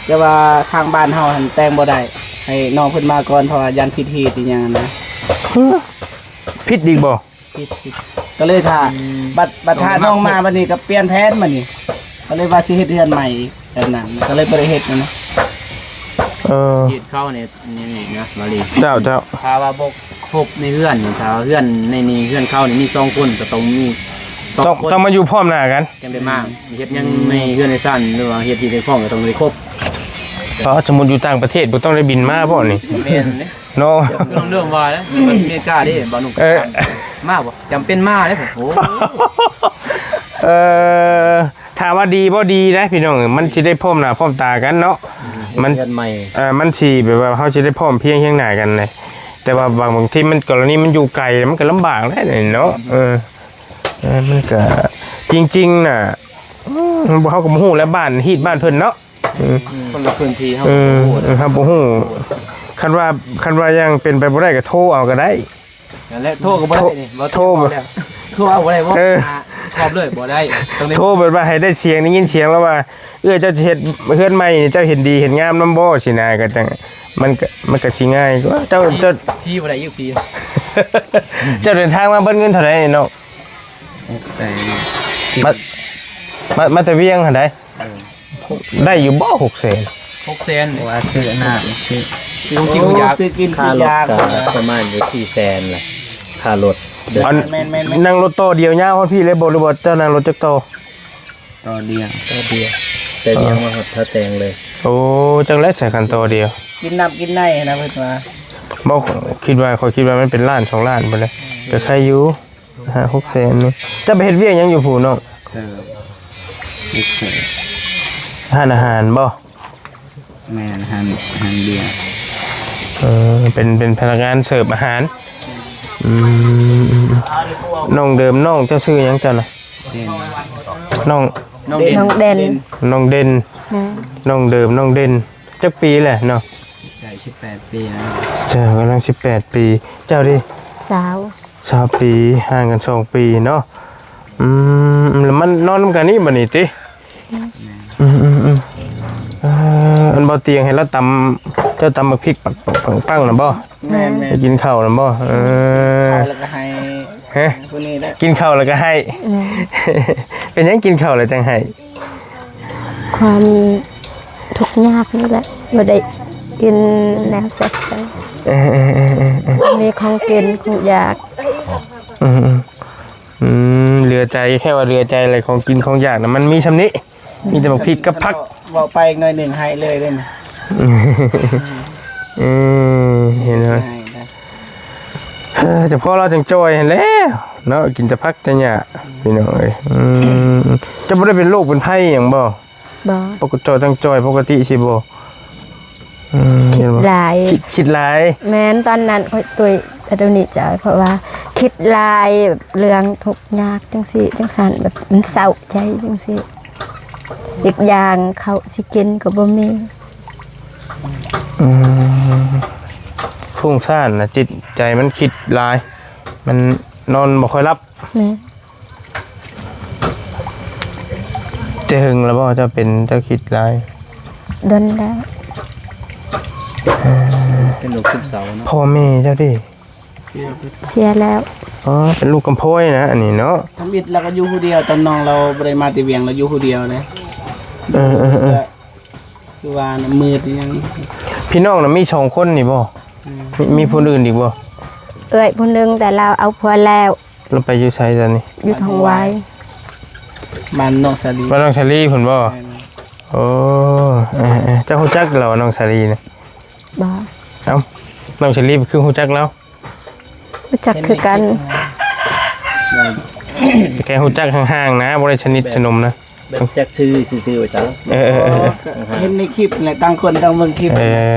ແຕ່ວ່າທາງບ້ານເຮົາຫັ້ນແປງບໍ່ໄດ້ ໃຫ້ນ້ອງເພິ່ນມາກ່ອນ ເພາະວ່າຢ້ານຜິດຮີດອີ່ຫຍັງນະ. ຜິດອີກບໍ່? ຜິດ ຜິດ ກໍເລີຍຖ້າ ອືມ ບັດ ບັດຖ້ານ້ອງມາບັດນີ້ກໍປ່ຽນແຜນບັດນີ້ ກໍເລີຍວ່າຊິເຮັດເຮືອນໃໝ່ອີກ ແບບນັ້ນ ກໍເລີຍບໍ່ໄດ້ເຮັດນະ. ເອີ ເຂດເຂົານີ້ ນີ້ນະ ບາລີ ເຈົ້າ ເຈົ້າ. ຖ້າວ່າບໍ່ຄົບໃນເຮືອນນີ້ ຖ້າວ່າເຮືອນໃນນີ້ ເຮືອນເຂົານີ້ມີສອງຄົນ ກໍຕ້ອງມີສອງ ຕ້ອງ ຄົນ ຕ້ອງມາຢູ່ພ້ອມໜ້າກັນ ຈັ່ງໄດ້ມາເຮັດຫຍັງໃນເຮືອນໃນຊານ ຫຼືວ່າເຮັດທີ່ໃນຄອງ ກໍຕ້ອງໄດ້ຄົບ. ເພາະສົມມຸດຢູ່ຕ່າງປະເທດ ບໍ່ຕ້ອງໄດ້ບິນມາບໍ່ນີ້? ແມ່ນເດ້ ເນາະ. ເລື່ອງ ເລື່ອງວ່າແລ້ວ ຢູ່ອາເມລິກາເດ້ ບ່າວໜຸ່ມ. ເອີ ມາບໍ່? ຈຳເປັນມາເດ້. ໂອ້ ເອີ ຖ້າວ່າດີບໍ່ດີໄດ໋ພີ່ນ້ອງ ມັນຊິໄດ້ພ້ອມໜ້າພ້ອມຕາກັນເນາະ. ມັນ ເຮືອນໃໝ່ ເອີ ມັນຊິແບບວ່າເຮົາຊິໄດ້ພ້ອມພຽງຮຽງໜ້າກັນເລີຍ. ແຕ່ວ່າບາງ ບາງທີມັນ ກໍລະນີມັນຢູ່ໄກ ມັນກໍລຳບາກແຫຼະເນາະ. ເອີ ເອີ ມັນກໍ ຈິງໆນະ ອືມ ເຮົາກໍບໍ່ຮູ້ແຫຼະ ບ້ານຮີດບ້ານເພິ່ນເນາະ. ອືມ ຄົນລະພື້ນທີ່ ເຮົາ ເອີ ກໍບໍ່ຮູ້ ເອີ ເຮົາບໍ່ຮູ້. ຄັນວ່າ ຄັນວ່າຍັງເປັນໄປບໍ່ໄດ້ກໍໂທເອົາກໍໄດ້. ນັ້ນແຫຼະ ໂທກໍບໍ່ໄດ້ນີ້ ໂທ ໂທເອົາບໍ່ໄດ້ບໍ່? ເອີ ຕອບເລີຍບໍ່ໄດ້ ຕ້ອງໄດ້ໂທແບບວ່າໃຫ້ໄດ້ສຽງ ໄດ້ຍິນສຽງແລ້ວວ່າ ເອື້ອຍ ເຈົ້າຊິເຮັດເຮືອນໃໝ່ນີ້ ເຈົ້າເຫັນດີເຫັນງາມນຳບໍ່ ຊີ້ນະ. ກໍຈັ່ງ ມັນກໍ ມັນກໍຊິງ່າຍກວ່າ. ເຈົ້າ ພີ່ ເຈົ້າ ພີ່ບໍ່ໄດ້ຢູ່ ພີ່ ເຈົ້າເດີນທາງມາເບິດເງິນເທົ່າໃດເນາະ? ຫົກແສນ. ມາ ມາ ມາແຕ່ວຽງຫັ້ນໃດ? ເອີ ໄດ້ຢູ່ບໍ່ຫົກແສນ? ຫົກແສນ ວ່າຊື້ອັນນັ້ນ ຊື້ ຊື້ຂອງກິນຂອງຢາກ ຊື້ກິນຊື້ຢາກ ຄ່າລົດກໍປະມານຢູ່ສີ່ແສນແຫຼະ ຄ່າລົດ. ອັນ ແມ່ນໆໆ ນັ່ງລົດຕໍ່ດຽວຍາວຮອດພີ້ເລີຍບໍ່ ຫຼືວ່າເຈົ້ານັ່ງລົດຈັກຕໍ່? ຕໍ່ດຽວ ຕໍ່ດຽວ ແຕ່ວຽງມາຮອດທ່າແຕງເລີຍ. ໂອ້ ຈັ່ງໃດສາຍຄັນຕໍ່ດຽວ ກິນນ້ຳກິນໃນນະ ເພິ່ນວ່າ. ບໍ່ ຄິດວ່າ ຂ້ອຍຄິດວ່າມັນເປັນລ້ານສອງລ້ານພຸ້ນແຫຼະ ກໍໄຄຢູ່. ຫ້າຫົກແສນນີ້ ເຈົ້າໄປເຮັດວຽກຫຍັງຢູ່ພຸ້ນນ້ອງ? ເສີບ ເຮັດເສີບ ຮ້ານອາຫານບໍ່? ແມ່ນ ຮ້ານ ຮ້ານເບຍ. ເອີ ເປັນ ເປັນພະນັກງານເສີບອາຫານ. ອືມ ນ້ອງເດີມ ນ້ອງເຈົ້າຊື່ຫຍັງເຈົ້ານະ? ເດັ່ນ. ນ້ອງ ນ້ອງເດັ່ນ ນ້ອງເດັ່ນ ນ້ອງເດັ່ນ. ແມ່ນ. ນ້ອງເດີມ ນ້ອງເດັ່ນ ຈັກປີແຫຼະເນາະ? ໃກ້ສິບແປດປີແລ້ວ. ເຈົ້າກຳລັງສິບແປດປີ. ເຈົ້າເດ? ຊາວ ຊາວປີ ຫ່າງກັນສອງປີເນາະ. ອືມ ແລ້ວມານອນນຳກັນນີ້ບັດນີ້ຕິ? ອືມ ອືມ ອືມ ເອີ ອັນບໍ່ຕຽງໃຫ້ລາວຕຳ ເຈົ້າຕຳໝາກພິກປັງໆນະບໍ່? ແມ່ນໆ ໄປກິນເຂົ້ານະບໍ່? ເອີ ກິນເຂົ້າແລ້ວກໍໄຫ້ ຮະ? ຜູ້ນີ້ແຫຼະ ກິນເຂົ້າແລ້ວກໍໄຫ້. ແມ່ນ. ເປັນຫຍັງກິນເຂົ້າແລ້ວຈັ່ງໄຫ້? ຄວາມທຸກຍາກນີ້ແຫຼະ ບໍ່ໄດ້ກິນແນວແຊບໆ. ເອີ ເອີ ເອີ ເອີ ເອີ ບໍ່ມີຂອງກິນຂອງຢາກ. ອືມ ອືມ ອືມ ເຫຼືອໃຈ ແຄ່ວ່າເຫຼືອໃຈແຫຼະ ຂອງກິນຂອງຢາກນະ ມັນມີຊ່ຳນີ້ ມີແຕ່ໝາກພິກກັບຜັກ. ເວົ້າໄປອີກໜ້ອຍໜຶ່ງໄຫ້ເລີຍເດ້. ເອີ ເຫັນບໍ່? ເອີ ຈະພໍລາວຈັ່ງຈ່ອຍຫັ້ນແຫຼະເນາະ ກິນແຕ່ຜັກແຕ່ຫຍ້າ ພີ່ນ້ອງເອີຍ. ອືມ ເຈົ້າບໍ່ໄດ້ເປັນໂລກເປັນໄພຫຍັງບໍ່? ບໍ່. ປົກກະຕິ ຈ່ອຍ ຕັ້ງຈ່ອຍປົກກະຕິຊິບໍ່? ອືມ ຄິດຫຼາຍ ເຫັນບໍ່? ຄິດ ຄິດຫຼາຍ. ແມ່ນ ຕອນນັ້ນຂ້ອຍຕຸ້ຍ ແຕ່ດຽວນີ້ຈ່ອຍ ເພາະວ່າຄິດຫຼາຍ ແບບເລື່ອງທຸກຍາກຈັ່ງຊີ້ຈັ່ງຊັ້ນ ແບບມັນເສົ້າໃຈຈັ່ງຊີ້. ອີກຢ່າງເຂົ້າຊິກິນກໍບໍ່ມີ. ອືມ ຟຸ້ງສ້ານນະ ຈິດໃຈມັນຄິດຫຼາຍ ມັນນອນບໍ່ຄ່ອຍຫຼັບ. ແມ່ນ. ແຕ່ເຖິງແລ້ວບໍ່ເຈົ້າເປັນ ເຈົ້າຄິດຫຼາຍ? ດົນແລ້ວ. ເອີ ເປັນໂລກຊຶມເສົ້າເນາະ. ພໍ່ແມ່ເຈົ້າເດ? ເສຍ ເສຍແລ້ວ. ອໍ ເປັນລູກກຳພ້ອຍນະອັນນີ້ເນາະ. ທຳອິດລາວກໍຢູ່ຜູ້ດຽວ ຕອນນ້ອງລາວບໍ່ໄດ້ມາແຕ່ວຽງ ລາວຢູ່ຜູ້ດຽວເດ້. ເອີໆໆ ຄືວ່ານະ ມືດອີ່ຫຍັງ. ພີ່ນ້ອງນະມີສອງຄົນນີ້ບໍ່? ອືມ ມີ ມີຜູ້ອື່ນອີກບໍ່? ເອື້ອຍຜູ້ໜຶ່ງ ແຕ່ລາວເອົາຜົວແລ້ວ. ລາວໄປຢູ່ໃສຕອນນີ້? ຢູ່ທອງວາຍ ບ້ານນ້ອງສາລີ. ບ້ານນ້ອງສາລີພຸ້ນບໍ່? ແມ່ນ. ໂອ້ ເອີໆ ເຈົ້າຮູ້ຈັກລາວ ນ້ອງສາລີນະ? ບໍ່. ເອົ້າ ນ້ອງສາລີຄືຮູ້ຈັກລາວ? ຮູ້ຈັກຄືກັນ. ແຄ່ຮູ້ຈັກຫ່າງໆນະ ບໍ່ໄດ້ສະໜິດສະໜົມນະ. ແບບຈັກຊື່ຊື່ໆວ່າຈັ່ງ. ເອີໆໆ ເຫັນໃນຄລິບແຫຼະ ຕ່າງຄົນຕ່າງເບິ່ງຄລິບ. ເອີ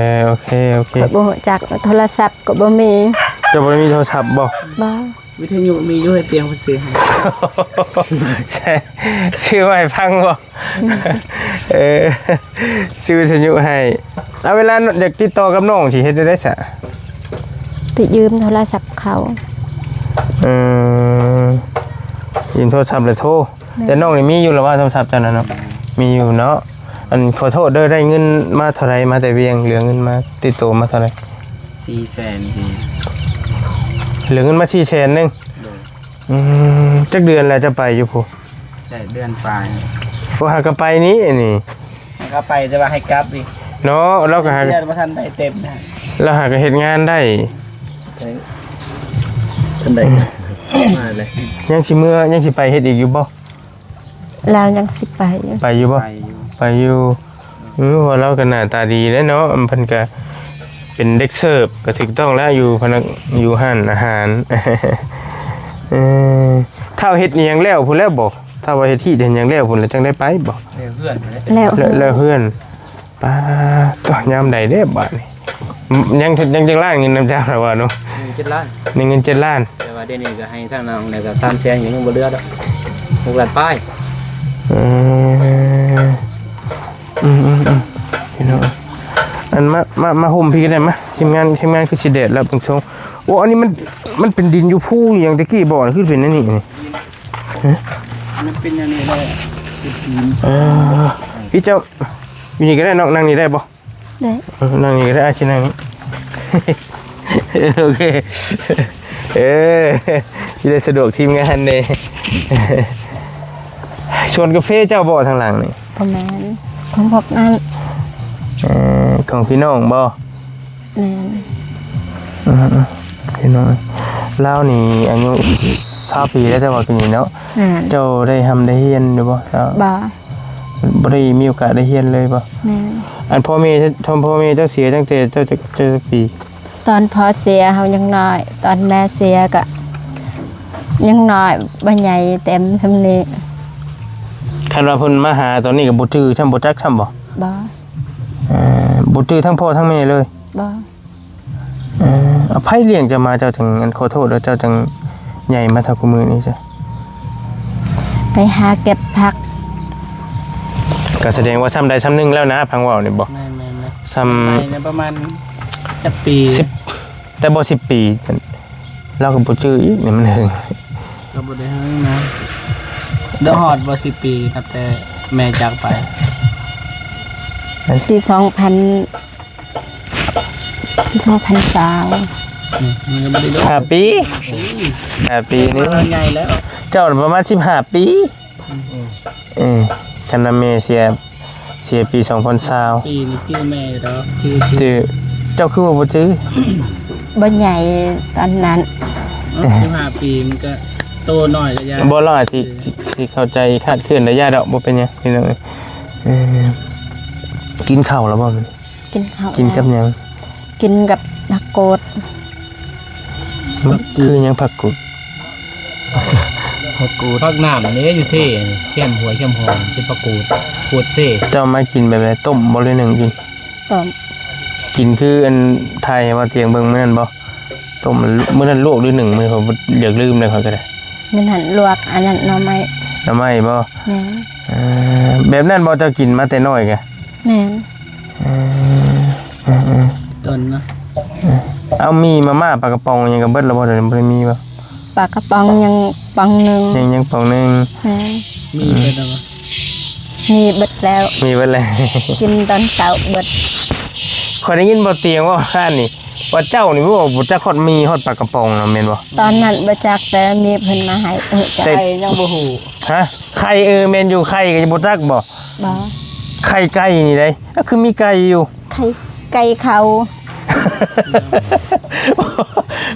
ໂອເຄໆ ຂ້ອຍບໍ່ຮູ້ຈັກ ໂທລະສັບກໍບໍ່ມີ. ເຈົ້າບໍ່ໄດ້ມີໂທລະສັບບໍ່? ບໍ່. ວິທະຍຸມີຢູ່ ໃຫ້ຕຽງເພິ່ນຊື້ໃຫ້. ຊື້ມາໃຫ້ຟັງບໍ່? ເອີ ຊື້ວິທະຍຸໃຫ້. ເອົາ ເວລາຢາກຕິດຕໍ່ກັບນ້ອງ ຊິເຮັດແນວໃດຊະ? ໄປຢືມໂທລະສັບເຂົາ. ເອີ ຢືມໂທລະສັບແລ້ວໂທ. ແມ່ນ. ແຕ່ນ້ອງນີ້ມີຢູ່ລະວ່າ ໂທລະສັບເຈົ້ານັ້ນເນາະ? ມີຢູ່ເນາະ. ອັນ ຂໍໂທດເດີ ໄດ້ເງິນມາເທົ່າໃດ ມາແຕ່ວຽງ? ເຫຼືອເງິນມາ ຕິດໂຕມາເທົ່າໃດ? ສີ່ແສນ. ເຫຼືອເງິນມາສີ່ແສນໜຶ່ງ. ໂດຍ. ອືມ ຈັກເດືອນແລ້ວເຈົ້າໄປຢູ່ພຸ້ນ? ໄດ້ເດືອນປາຍ. ໂອ້ ຫາກະໄປນີ້ ອັນນີ້ ຫາກະໄປ ແຕ່ວ່າໃຫ້ກັບອີກເນາະ. ລາວກໍຫາ ເດືອນບໍ່ທັນໄດ້ເຕັມນະ. ລາວຫາກະເຮັດງານໄດ້. ເອີ ທັນໄດ້ ມາເລີຍ. ຍັງຊິເມືອ ຍັງຊິໄປເຮັດອີກຢູ່ບໍ່? ລາວຍັງຊິໄປຢູ່. ໄປຢູ່ບໍ່? ໄປຢູ່ ໄປຢູ່. ເອີ ວ່າລາວກໍໜ້າຕາດີເດ້ເນາະ. ເພິ່ນກໍເປັນເດັກເສີບ ກໍຖືກຕ້ອງແລ້ວ ຢູ່ພະນັກ ຢູ່ຮ້ານອາຫານ. ເອີ ຖ້າເຮັດອີ່ຫຍັງແລ້ວພຸ້ນແລ້ວບໍ່? ຖ້າວ່າເຮັດຮີດເຮັດຫຍັງແລ້ວພຸ້ນແລ້ວ ຈັ່ງໄດ້ໄປບໍ່? ແລ້ວເຮືອນ ແລ້ວ ແລ້ວເຮືອນ. ປາດ ໂທ້ ຍາມໃດເດ້ບາດນີ້? ຍັງ ຍັງຈັກລ້ານເງິນນຳເຈົ້າລະວ່າເນາະ? ເງິນເຈັດລ້ານ. ໄດ້ເງິນເຈັດລ້ານ. ແຕ່ວ່າດຽວນີ້ກໍໃຫ້ທາງນ້ອງແລ້ວກໍສາມແສນ ກໍຍັງບໍ່ເຫຼືອດອກ ຫົກລ້ານປາຍ. ເອີ ອືມໆໆ ພີ່ນ້ອງ ອັນ ມາ ມາ ມາຮົ່ມພີ້ກໍໄດ້ ມາ ທີມງານ ທີມງານຄືຊິແດດແລ້ວເບິ່ງຊົງ. ໂອ້ ອັນນີ້ມັນ ມັນເປັນດິນຢູ່ພູຢູ່ຫຍັງແຕ່ກີ້ບໍ່? ຄືເປັນອັນນີ້ນີ້. ຮະ? ມັນເປັນອັນນີ້ແຫຼະ ເອີ ພີ່ເຈົ້າ ຢູ່ນີ້ກໍໄດ້ ນ້ອງ ນັ່ງນີ້ໄດ້ບໍ່? ໄດ້. ເອີ ນັ່ງນີ້ກໍໄດ້ ອາ ຊິນັ່ງນີ້. ໂອເຄ ເອີ ຊິໄດ້ສະດວກທີມງານເດ້. ສວນກາເຟເຈົ້າບໍ່ທາງຫຼັງນີ້? ບໍ່ແມ່ນ ຂອງພວກນັ້ນ. ເອີ ຂອງພີ່ນ້ອງບໍ່? ແມ່ນ. ອືມໆ ພີ່ນ້ອງ ລາວນີ້ອາຍຸຊາວປີແລ້ວ ແຕ່ວ່າປີນີ້ເນາະ. ແມ່ນ. ເຈົ້າໄດ້ຮ່ຳໄດ້ຮຽນຢູ່ບໍ່? ບໍ່. ບໍ່ໄດ້ມີໂອກາດໄດ້ຮຽນເລີຍບໍ່? ແມ່ນ. ອັນພໍ່ແມ່ ພໍ່ແມ່ເຈົ້າເສຍຕັ້ງແຕ່ເຈົ້າ ເຈົ້າຈັກປີ? ຕອນພໍ່ເສຍເຮົາຍັງນ້ອຍ ຕອນແມ່ເສຍກະຍັງນ້ອຍ ບໍ່ໃຫຍ່ເຕັມສ່ຳນີ້. ຄັນວ່າເພິ່ນມາຫາຕອນນີ້ກໍບໍ່ຈື່ຊ້ຳ ບໍ່ຈັກຊ້ຳບໍ່? ບໍ່. ເອີ ບໍ່ຈື່ທັງພໍ່ທັງແມ່ເລີຍ? ບໍ່. ເອີ ເອົາ ໃຜລ້ຽງເຈົ້າມາ ເຈົ້າຈຶ່ງ ອັນ ຂໍໂທດ ແລ້ວເຈົ້າຈຶ່ງໃຫຍ່ມາເທົ່າຄູ່ມື້ນີ້ຊະ? ໄປຫາເກັບຜັກ. ກໍສະແດງວ່າຊ່ຳໃດຊ່ຳໜຶ່ງແລ້ວນະ ຟັງເວົ້ານີ້ບໍ່? ແມ່ນໆໆ. ຊ່ຳປະມານຈັກປີ? ສິບ ແຕ່ບໍ່ສິບປີ ລາວກໍບໍ່ຈື່ອີກນີ້ ມັນເຫິງ. ກໍບໍ່ໄດ້ເຫິງນະ ບໍ່ຮອດບໍ່ສິບປີ ນັບແຕ່ແມ່ຈາກໄປ. ປີສອງພັນ ປີສອງພັນຊາວ. ອືມ ມັນກໍບໍ່ໄດ້ດົນ ຫ້າປີ ຫ້າປີນີ້ ໃຫຍ່ແລ້ວ. ເຈົ້າປະມານສິບຫ້າປີ. ອືມ ເອີ ຄັນວ່າແມ່ເສຍ ເສຍປີສອງພັນຊາວ ປີນີ້ຈື່ແມ່ຢູ່ດອກ ຈື່ ຈື່ ເຈົ້າຄືວ່າບໍ່ຈື່? ບໍ່ໃຫຍ່ຕອນນັ້ນ. ເອີ ສິບຫ້າປີມັນກໍໂຕນ້ອຍລະຢ່າ. ບໍ່ ລາວອາດຊິ ຊິເຂົ້າໃຈຄາດເຄື່ອນໄດ້ຢ່າດອກ ບໍ່ເປັນຫຍັງພີ່ນ້ອງ. ເອີ ກິນເຂົ້າແລ້ວບໍ່? ກິນເຂົ້າ ກິນກັບຫຍັງ? ກິນກັບຜັກໂກດ. ມັນຄືຫຍັງ ຜັກໂກດ? ຜັກໂກດ ຜັກນ້ຳນີ້ຢູ່ເຊ ແຄມຫ້ວຍແຄມຮ່ອງ ເປັນຜັກໂກດ ໂກດເຊ. ເຈົ້າມາກິນແບບໃດ? ຕົ້ມບໍ່ ຫຼື ໜຶ້ງກິນ? ຕົ້ມ. ກິນຄືອັນຖ່າຍໃຫ້ວ່າຕຽງເບິ່ງມື້ນັ້ນບໍ່? ຕົ້ມ ມື້ນັ້ນລວກ ຫຼື ໜຶ້ງ? ມື້ ຂ້ອຍຢາກລືມແລ້ວ ຂ້ອຍກໍໄດ້. ມື້ນັ້ນລວກ ອັນນັ້ນໜໍ່ໄມ້. ໜໍ່ໄມ້ບໍ່? ແມ່ນ. ເອີ ແບບນັ້ນບໍ່ ເຈົ້າກິນມາແຕ່ນ້ອຍກະ? ແມ່ນ. ເອີ ເອີ ເອີ ຕອນນະ ເອີ ເອົາ ມີມາມ່າ ປາກະປ໋ອງຫຍັງກໍເບິດແລ້ວບໍ່? ດຽວນີ້ບໍ່ໄດ້ມີບໍ່? ປາກະປ໋ອງຍັງປ໋ອງໜຶ່ງ. ຍັງ ຍັງປ໋ອງໜຶ່ງ. ແມ່ນ. ມີເບິດແລ້ວ ມີເບິດແລ້ວ. ມີເບິດແລ້ວ ກິນຕອນເຊົ້າເບິດ. ຂ້ອຍໄດ້ຍິນບໍ່ຕຽງເວົ້າວ່ານີ້ ວ່າເຈົ້ານີ້ບໍ່ ບໍ່ຈັກຮອດມີ ຮອດປາກະປ໋ອງນະ ແມ່ນບໍ່? ຕອນນັ້ນບໍ່ຈັກ ແຕ່ມີເພິ່ນມາໃຫ້ ເອີ ຈັກ. ໄຂ່ຍັງບໍ່ຮູ້. ຮະ? ໄຂ່ ເອີ ແມ່ນຢູ່ ໄຂ່ກໍຍັງບໍ່ຈັກບໍ່? ບໍ່. ໄຂ່ໄກ່ນີ້ໃດ໋ ຄືມີໄກ່ຢູ່. ໄຂ່ ໄກ່ເຂົາ.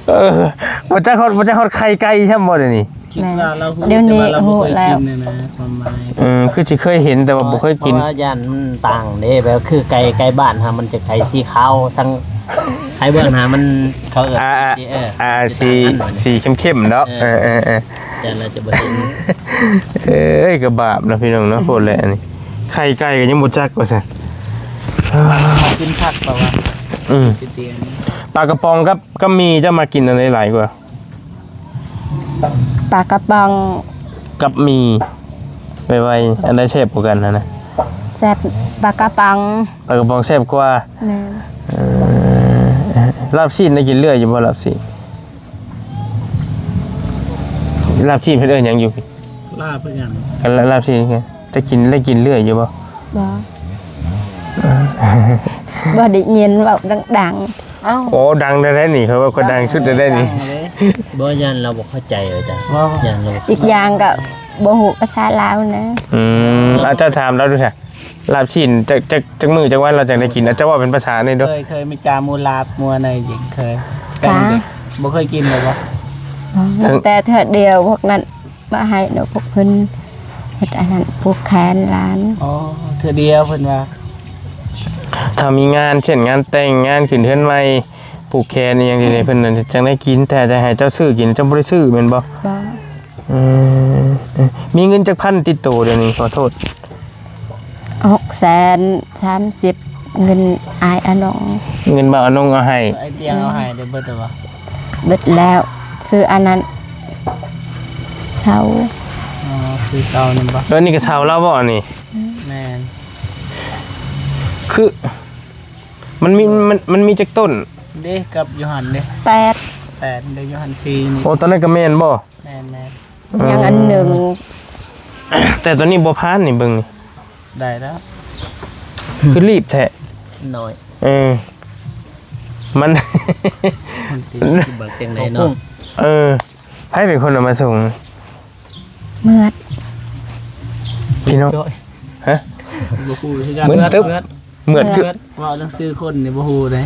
ເອີ ບໍ່ຈັກຮອດ ບໍ່ຈັກຮອດໄຂ່ໄກ່ຊ້ຳບໍ່ດຽວນີ້? ຄິດວ່າລາວຮູ້ ແມ່ນ ແຕ່ວ່າລາວບໍ່ເຄີຍກິນ ດຽວນີ້ຮູ້ແລ້ວ ນະ ຄວາມໝາຍ ເອີ ຄືຊິເຄີຍເຫັນ ແຕ່ວ່າບໍ່ເຄີຍກິນ ເພາະວ່າຢ້ານມັນຕ່າງເດ້ ແບບຄືໄກ່ ໄກ່ບ້ານເຮົາມັນຈະໄຂ່ສີຂາວ ທາງໄຂ່ເບື້ອງໜ້າມັນ ເຂົາເອີ້ນ ອ່າ ເອີ ອ່າ ສີ ສີເຂັ້ມໆເນາະ ເອີ ເອີ ເອີ ເອີ ຢ້ານລາວຈະບໍ່ເຫັນ ເອີຍ ກໍບາບເນາະພີ່ນ້ອງເນາະ ໂພດແຫຼະອັນນີ້ ໄຂ່ໄກ່ກໍຍັງບໍ່ຈັກວ່າຊັ້ນ ກິນຜັກເປາະວ່າ ອືມ ປາກະປ໋ອງກັບ ກັບໝີ່ ເຈົ້າມັກກິນອັນໃດຫຼາຍກວ່າ? ປາກະປ໋ອງ ກັບໝີ່ ໄວໆ ອັນໃດແຊບກວ່າກັນຫັ້ນນະ? ແຊບປາກະປ໋ອງ ປາກະປ໋ອງແຊບກວ່າ ແມ່ນ ເອີ ລາບຊີ້ນໄດ້ກິນເລື້ອຍຢູ່ບໍ່? ລາບຊີ້ນ ລາບຊີ້ນເພິ່ນເອີ້ນຫຍັງຢູ່? ລາບຄືກັນ ລາບຊີ້ນຄືກັນ ໄດ້ກິນ ໄດ້ກິນເລື້ອຍຢູ່ບໍ່? ບໍ່ ບໍ່ໄດ້ຍິນ ເວົ້າດັງໆ ເອົ້າ ໂອ້ ດັງແທ້ໆນີ້ ຂ້ອຍວ່າຂ້ອຍດັງສຸດແທ້ໆນີ້ ບໍ່ ຢ້ານລາວບໍ່ເຂົ້າໃຈວ່າຊັ້ນ ຢ້ານລາວ ອີກຢ່າງກໍບໍ່ຮູ້ພາສາລາວນະ ອືມ ອາ ເຈົ້າຖາມລາວດູຊະ ລາບຊີ້ນຈັກ ຈັກ ຈັກມື້ຈັກວັນລາວຈັ່ງໄດ້ກິນ ອາ ເຈົ້າເວົ້າເປັນພາສານີ້ດູ ເຄີຍ ເຄີຍມີຈາໝູລາບ ໝູອັນໃດຈິ ເຄີຍ ກະ ບໍ່ເຄີຍກິນເລີຍບໍ່? ບໍ່ ແຕ່ເທື່ອດຽວພວກນັ້ນ ບໍ່ໃຫ້ດອກ ພວກເພິ່ນເຮັດອັນນັ້ນ ຜູກແຂນຫຼານ ອໍ ເທື່ອດຽວເພິ່ນວ່າ ຖ້າມີງານ ເຊັ່ນ ງານແຕ່ງ ງານຂຶ້ນເຮືອນໃໝ່ ຜູກແຂນອີ່ຫຍັງນີ້ ເພິ່ນຈັ່ງໄດ້ກິນ ແຕ່ຈະໃຫ້ເຈົ້າຊື້ກິນ ເຈົ້າບໍ່ໄດ້ຊື້ແມ່ນບໍ່? ບໍ່ ເອີ ເອີ ມີເງິນຈັກພັນຕິດໂຕດຽວນີ້? ຂໍໂທດ ຫົກແສນສາມສິບ ເງິນອ້າຍອານົງ ເງິນບ່າວອານົງເອົາໃຫ້ ອ້າຍຕຽງເອົາໃຫ້ໄດ້ເບິດແລ້ວບໍ່? ເບິດແລ້ວ ຊື້ອັນນັ້ນ ເຊົາ ອໍ ຊື້ເຊົານັ້ນບໍ່? ເອີ ນີ້ກໍເຊົາລາວບໍ່ອັນນີ້? ແມ່ນ ຄື ມັນມີ ມັນ ມັນມີຈັກຕົ້ນ? ເດ້ ກັບຢູ່ຫັ້ນເດ້ ແປດ ແປດເດ້ ຢູ່ຫັ້ນສີ່ນີ້ ໂອ້ ຕອນນັ້ນກໍແມ່ນບໍ່? ແມ່ນໆ ຍັງອັນໜຶ່ງ ເອີ ແຕ່ຕົວນີ້ບໍ່ຜ່ານນີ້ ເບິ່ງນີ້ ໄດ້ແລ້ວ ຄືລີບແທ້ ໜ້ອຍ ເອີ ມັນ ມັນຊິເບິ່ງຈັ່ງໃດເນາະ ເອີ ໃຜເປັນຄົນເອົາມາສົ່ງ? ເມືອດ ພີ່ນ້ອງ ຮະ ບໍ່ຮູ້ຄືກັນ ເມືອດຕຶບ ເມືອດ ເມືອດຄື ເວົ້າໜັງສືຄົນນີ້ບໍ່ຮູ້ເດ້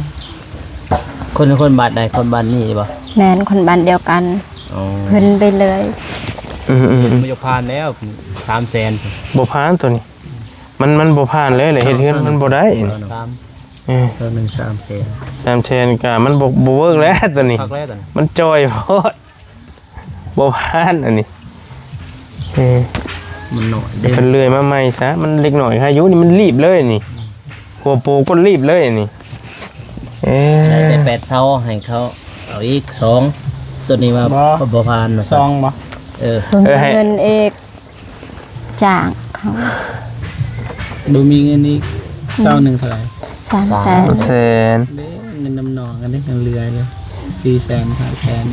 ຄົນ ຄົນບ້ານໃດ? ຄົນບ້ານນີ້ບໍ່? ແມ່ນ ຄົນບ້ານດຽວກັນ ອໍ ເພິ່ນໄປເລີຍ ອືມໆ ມັນຢາກຜ່ານແລ້ວ ສາມແສນ ບໍ່ຜ່ານຕົວນີ້ ມັນ ມັນບໍ່ຜ່ານເລີຍ ແລະເຮັດເຮືອນມັນບໍ່ໄດ້ ສາມ ເອີ ສອງໜຶ່ງສາມແສນ ສາມແສນກະມັນບໍ່ ບໍ່ເວີກແລ້ວຕົວນີ້ ຄັກແລ້ວຕົວນີ້ ມັນຈ່ອຍໂພດ ບໍ່ຜ່ານອັນນີ້ ເອີ ມັນໜ້ອຍເດ້ ເພິ່ນເລື່ອຍມາໃໝ່ຊະ ມັນເລັກໜ້ອຍຫາຢູ່ນີ້ ມັນລີບເລີຍນີ້ ຫົວໂປກໍລີບເລີຍນີ້ ເອີ ໄດ້ແຕ່ແປດເຊົາ ໃຫ້ເຂົາເອົາອີກສອງ ຕົວນີ້ວ່າບໍ່ ບໍ່ຜ່ານວ່າຊັ້ນ ສອງບໍ່? ເອີ ເອີ ໃຫ້ເງິນອີກ ຈ້າງເຂົາ ບໍ່ມີເງິນອີກ ອືມ ເຊົາໜຶ່ງເທົ່າໃດ? ສາມແສນ ສາມແສນ ເດ້ ເງິນນຳນ້ອງກັນເດ້ ຍັງເຫຼືອຢູ່ ສີ່ແສນ ຫ້າແສນ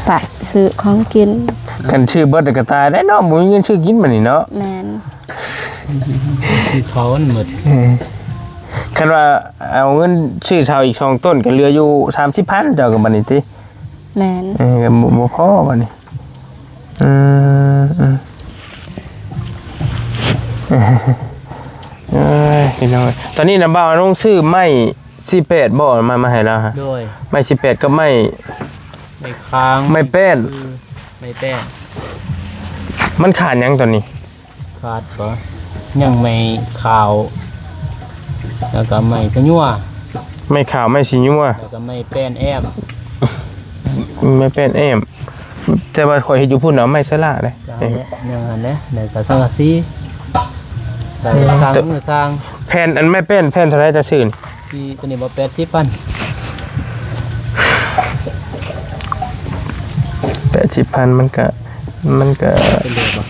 ປະຊື້ຂອງກິນ ຄັນຊື້ເບິດກໍຕາຍແລ້ວເນາະ ບໍ່ມີເງິນຊື້ກິນບັດນີ້ເນາະ ແມ່ນ ຊື້ເຂົ້າມັນໝົດ ເອີ ຄັນວ່າເອົາເງິນຊື້ເຊົາອີກສອງຕົ້ນ ກໍເຫຼືອຢູ່ສາມສິບພັນ ເຈົ້າກໍບັດນີ້ຕິ ແມ່ນ ເອີ ກໍບໍ່ ບໍ່ພໍບັດນີ້ ອືມ ອືມ ເອີຍ ພີ່ນ້ອງ ຕອນນີ້ນະ ບ່າວອານົງຊື້ໄມ້ສີ່ແປດບໍ່ ມາ ມາໃຫ້ລາວຮະ ໂດຍ ໄມ້ສີ່ແປດກັບໄມ້ ໄມ້ຄ້າງ ໄມ້ແປ້ນ ຄືໄມ້ແປ້ນ ມັນຂາດຫຍັງຕອນນີ້? ຂາດບໍ່? ຍັງໄມ້ຂາວ ແລ້ວກໍໄມ້ຊະຍົວ ໄມ້ຂາວ ໄມ້ຊະຍົວ ແລ້ວກໍໄມ້ແປ້ນແອ້ມ ໄມ້ແປ້ນແອ້ມ ແຕ່ວ່າຂ້ອຍເຮັດຢູ່ພຸ້ນເອົາໄມ້ສະຫຼາເດ້ ກໍຫັ້ນແຫຼະ ຍັງຫັ້ນແຫຼະ ແລ້ວກໍສັງກະສີ ກໍ ເອີ ຕ່າງມືສ້າງ ແຜ່ນອັນໄມ້ແປ້ນແຜ່ນເທົ່າໃດເຈົ້າຊື້ນີ້? ສີ່ ຕົວນີ້ບໍ່ ແປດສິບພັນ ແປດສິບພັນ ມັນກະ ມັນກະ ເປັນເດືອນບໍ່?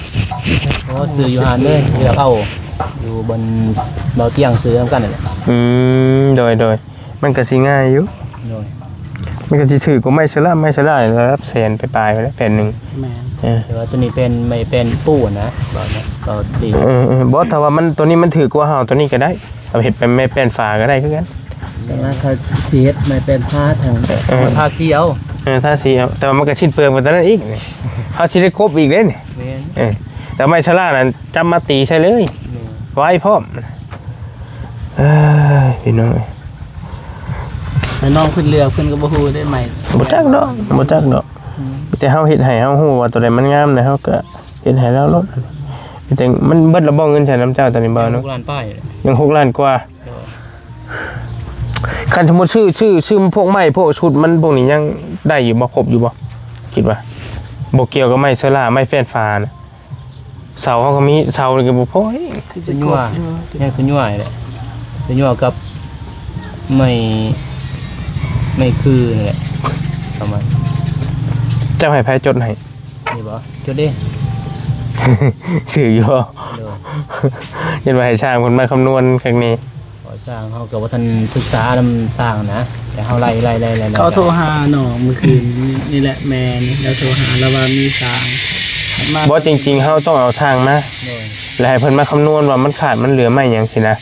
ອໍ ຊື້ຢູ່ຮ້ານເລີຍ ເວລາເຂົ້າຢູ່ບ່ອນເບົາຕຽງຊື້ນຳກັນນັ້ນແຫຼະ ອືມ ໂດຍໆ ມັນກະຊິງ່າຍຢູ່ ໂດຍ ມັນກະຊິຖືກກວ່າໄມ້ສະຫຼາ ໄມ້ສະຫຼາລະດັບແສນປາຍໆ ພຸ້ນແຫຼະ ແຜ່ນໜຶ່ງ ແມ່ນ ເອີ ແຕ່ວ່າຕົວນີ້ເປັນໄມ້ແປ້ນປູນະ ເວົ້ານະ ເວົ້າດີ ເອີໆ ບໍ່ ຖ້າວ່າມັນ ຕົວນີ້ມັນຖືກກວ່າເຮົາ ຕົວນີ້ກໍໄດ້ ເອົາເຮັດເປັນໄມ້ແປ້ນຝາກໍໄດ້ຄືກັນ ແຕ່ວ່າເຂົາຊິເຮັດໄມ້ແປ້ນພາທາງ ເອີ ພາສີເອົາ ເອີ ທາສີເອົາ ແຕ່ວ່າມັນກໍສິ້ນເປືອງໄປຕອນນັ້ນອີກ ເຮົາຊິໄດ້ກົບອີກເດ້ນີ້ ແມ່ນ ເອີ ແຕ່ໄມ້ສະຫຼານັ້ນຈັບມາຕີໃສ່ເລີຍ ແມ່ນ ໄວພ້ອມ ເອີຍ ພີ່ນ້ອງເອີຍ ແຕ່ນ້ອງເພິ່ນເລືອກເພິ່ນກໍບໍ່ຮູ້ເດ້ໄມ້ ບໍ່ຈັກດອກ ບໍ່ຈັກດອກ ອືມ ມີແຕ່ເຮົາເຮັດໃຫ້ ເຮົາຮູ້ວ່າໂຕໃດມັນງາມ ແລ້ວເຮົາກໍເຮັດໃຫ້ລາວໂລດ. ມີແຕ່ ມັນເບິດລະບໍ່ເງິນໃຊ້ນຳເຈົ້າຕອນນີ້ບໍ່? ຍັງຫົກລ້ານປາຍຢູ່ເດ້ ຍັງຫົກລ້ານກວ່າ. ໂດຍ ຄັນສົມມຸດຊື້ ຊື້ ຊື້ພວກໄມ້ ພວກຊຸດມັນ ພວກນີ້ຍັງໄດ້ຢູ່ບໍ່? ຄົບຢູ່ບໍ່? ຄິດວ່າ ບໍ່ກ່ຽວກັບໄມ້ເຊີລ່າ ໄມ້ແຟນຝານະ. ເສົາເຮົາກໍມີ ເສົານີ້ກໍບໍ່ພໍອີກ. ຄືຊິຄົບຢູ່ ຍັງສະຫຍວຍແຫຼະ ສະຫຍວຍກັບໄມ້ ໄມ້ຄືນີ້ແຫຼະ ປະມານ. ເຈົ້າໃຫ້ໃຜຈົດໃຫ້? ນີ້ບໍ່? ຈົດເດ້. ຖືກຢູ່ບໍ່? ໂດຍ ເຫັນວ່າໃຫ້ຊ່າງເພິ່ນມາຄຳນວນຄັກແນ່. ກໍຊ່າງເຮົາກໍບໍ່ທັນສຶກສານຳຊ່າງນະ ແຕ່ເຮົາໄລ່ ໄລ່ ໄລ່ ໄລ່ ໄລ່ ເຂົາໂທຫານ້ອງມື້ຄືນນີ້ແຫຼະ ແມ່ນີ້ລາວໂທຫາ ລາວວ່າມີຊ່າງມາ. ບໍ່ ຈິງໆ ເຮົາຕ້ອງເອົາຊ່າງມາ ໂດຍ ແລ້ວໃຫ້ເພິ່ນມາຄຳນວນວ່າມັນຂາດມັນເຫຼືອໄມ້ຫຍັງຊີ້ນະ. ໂດຍ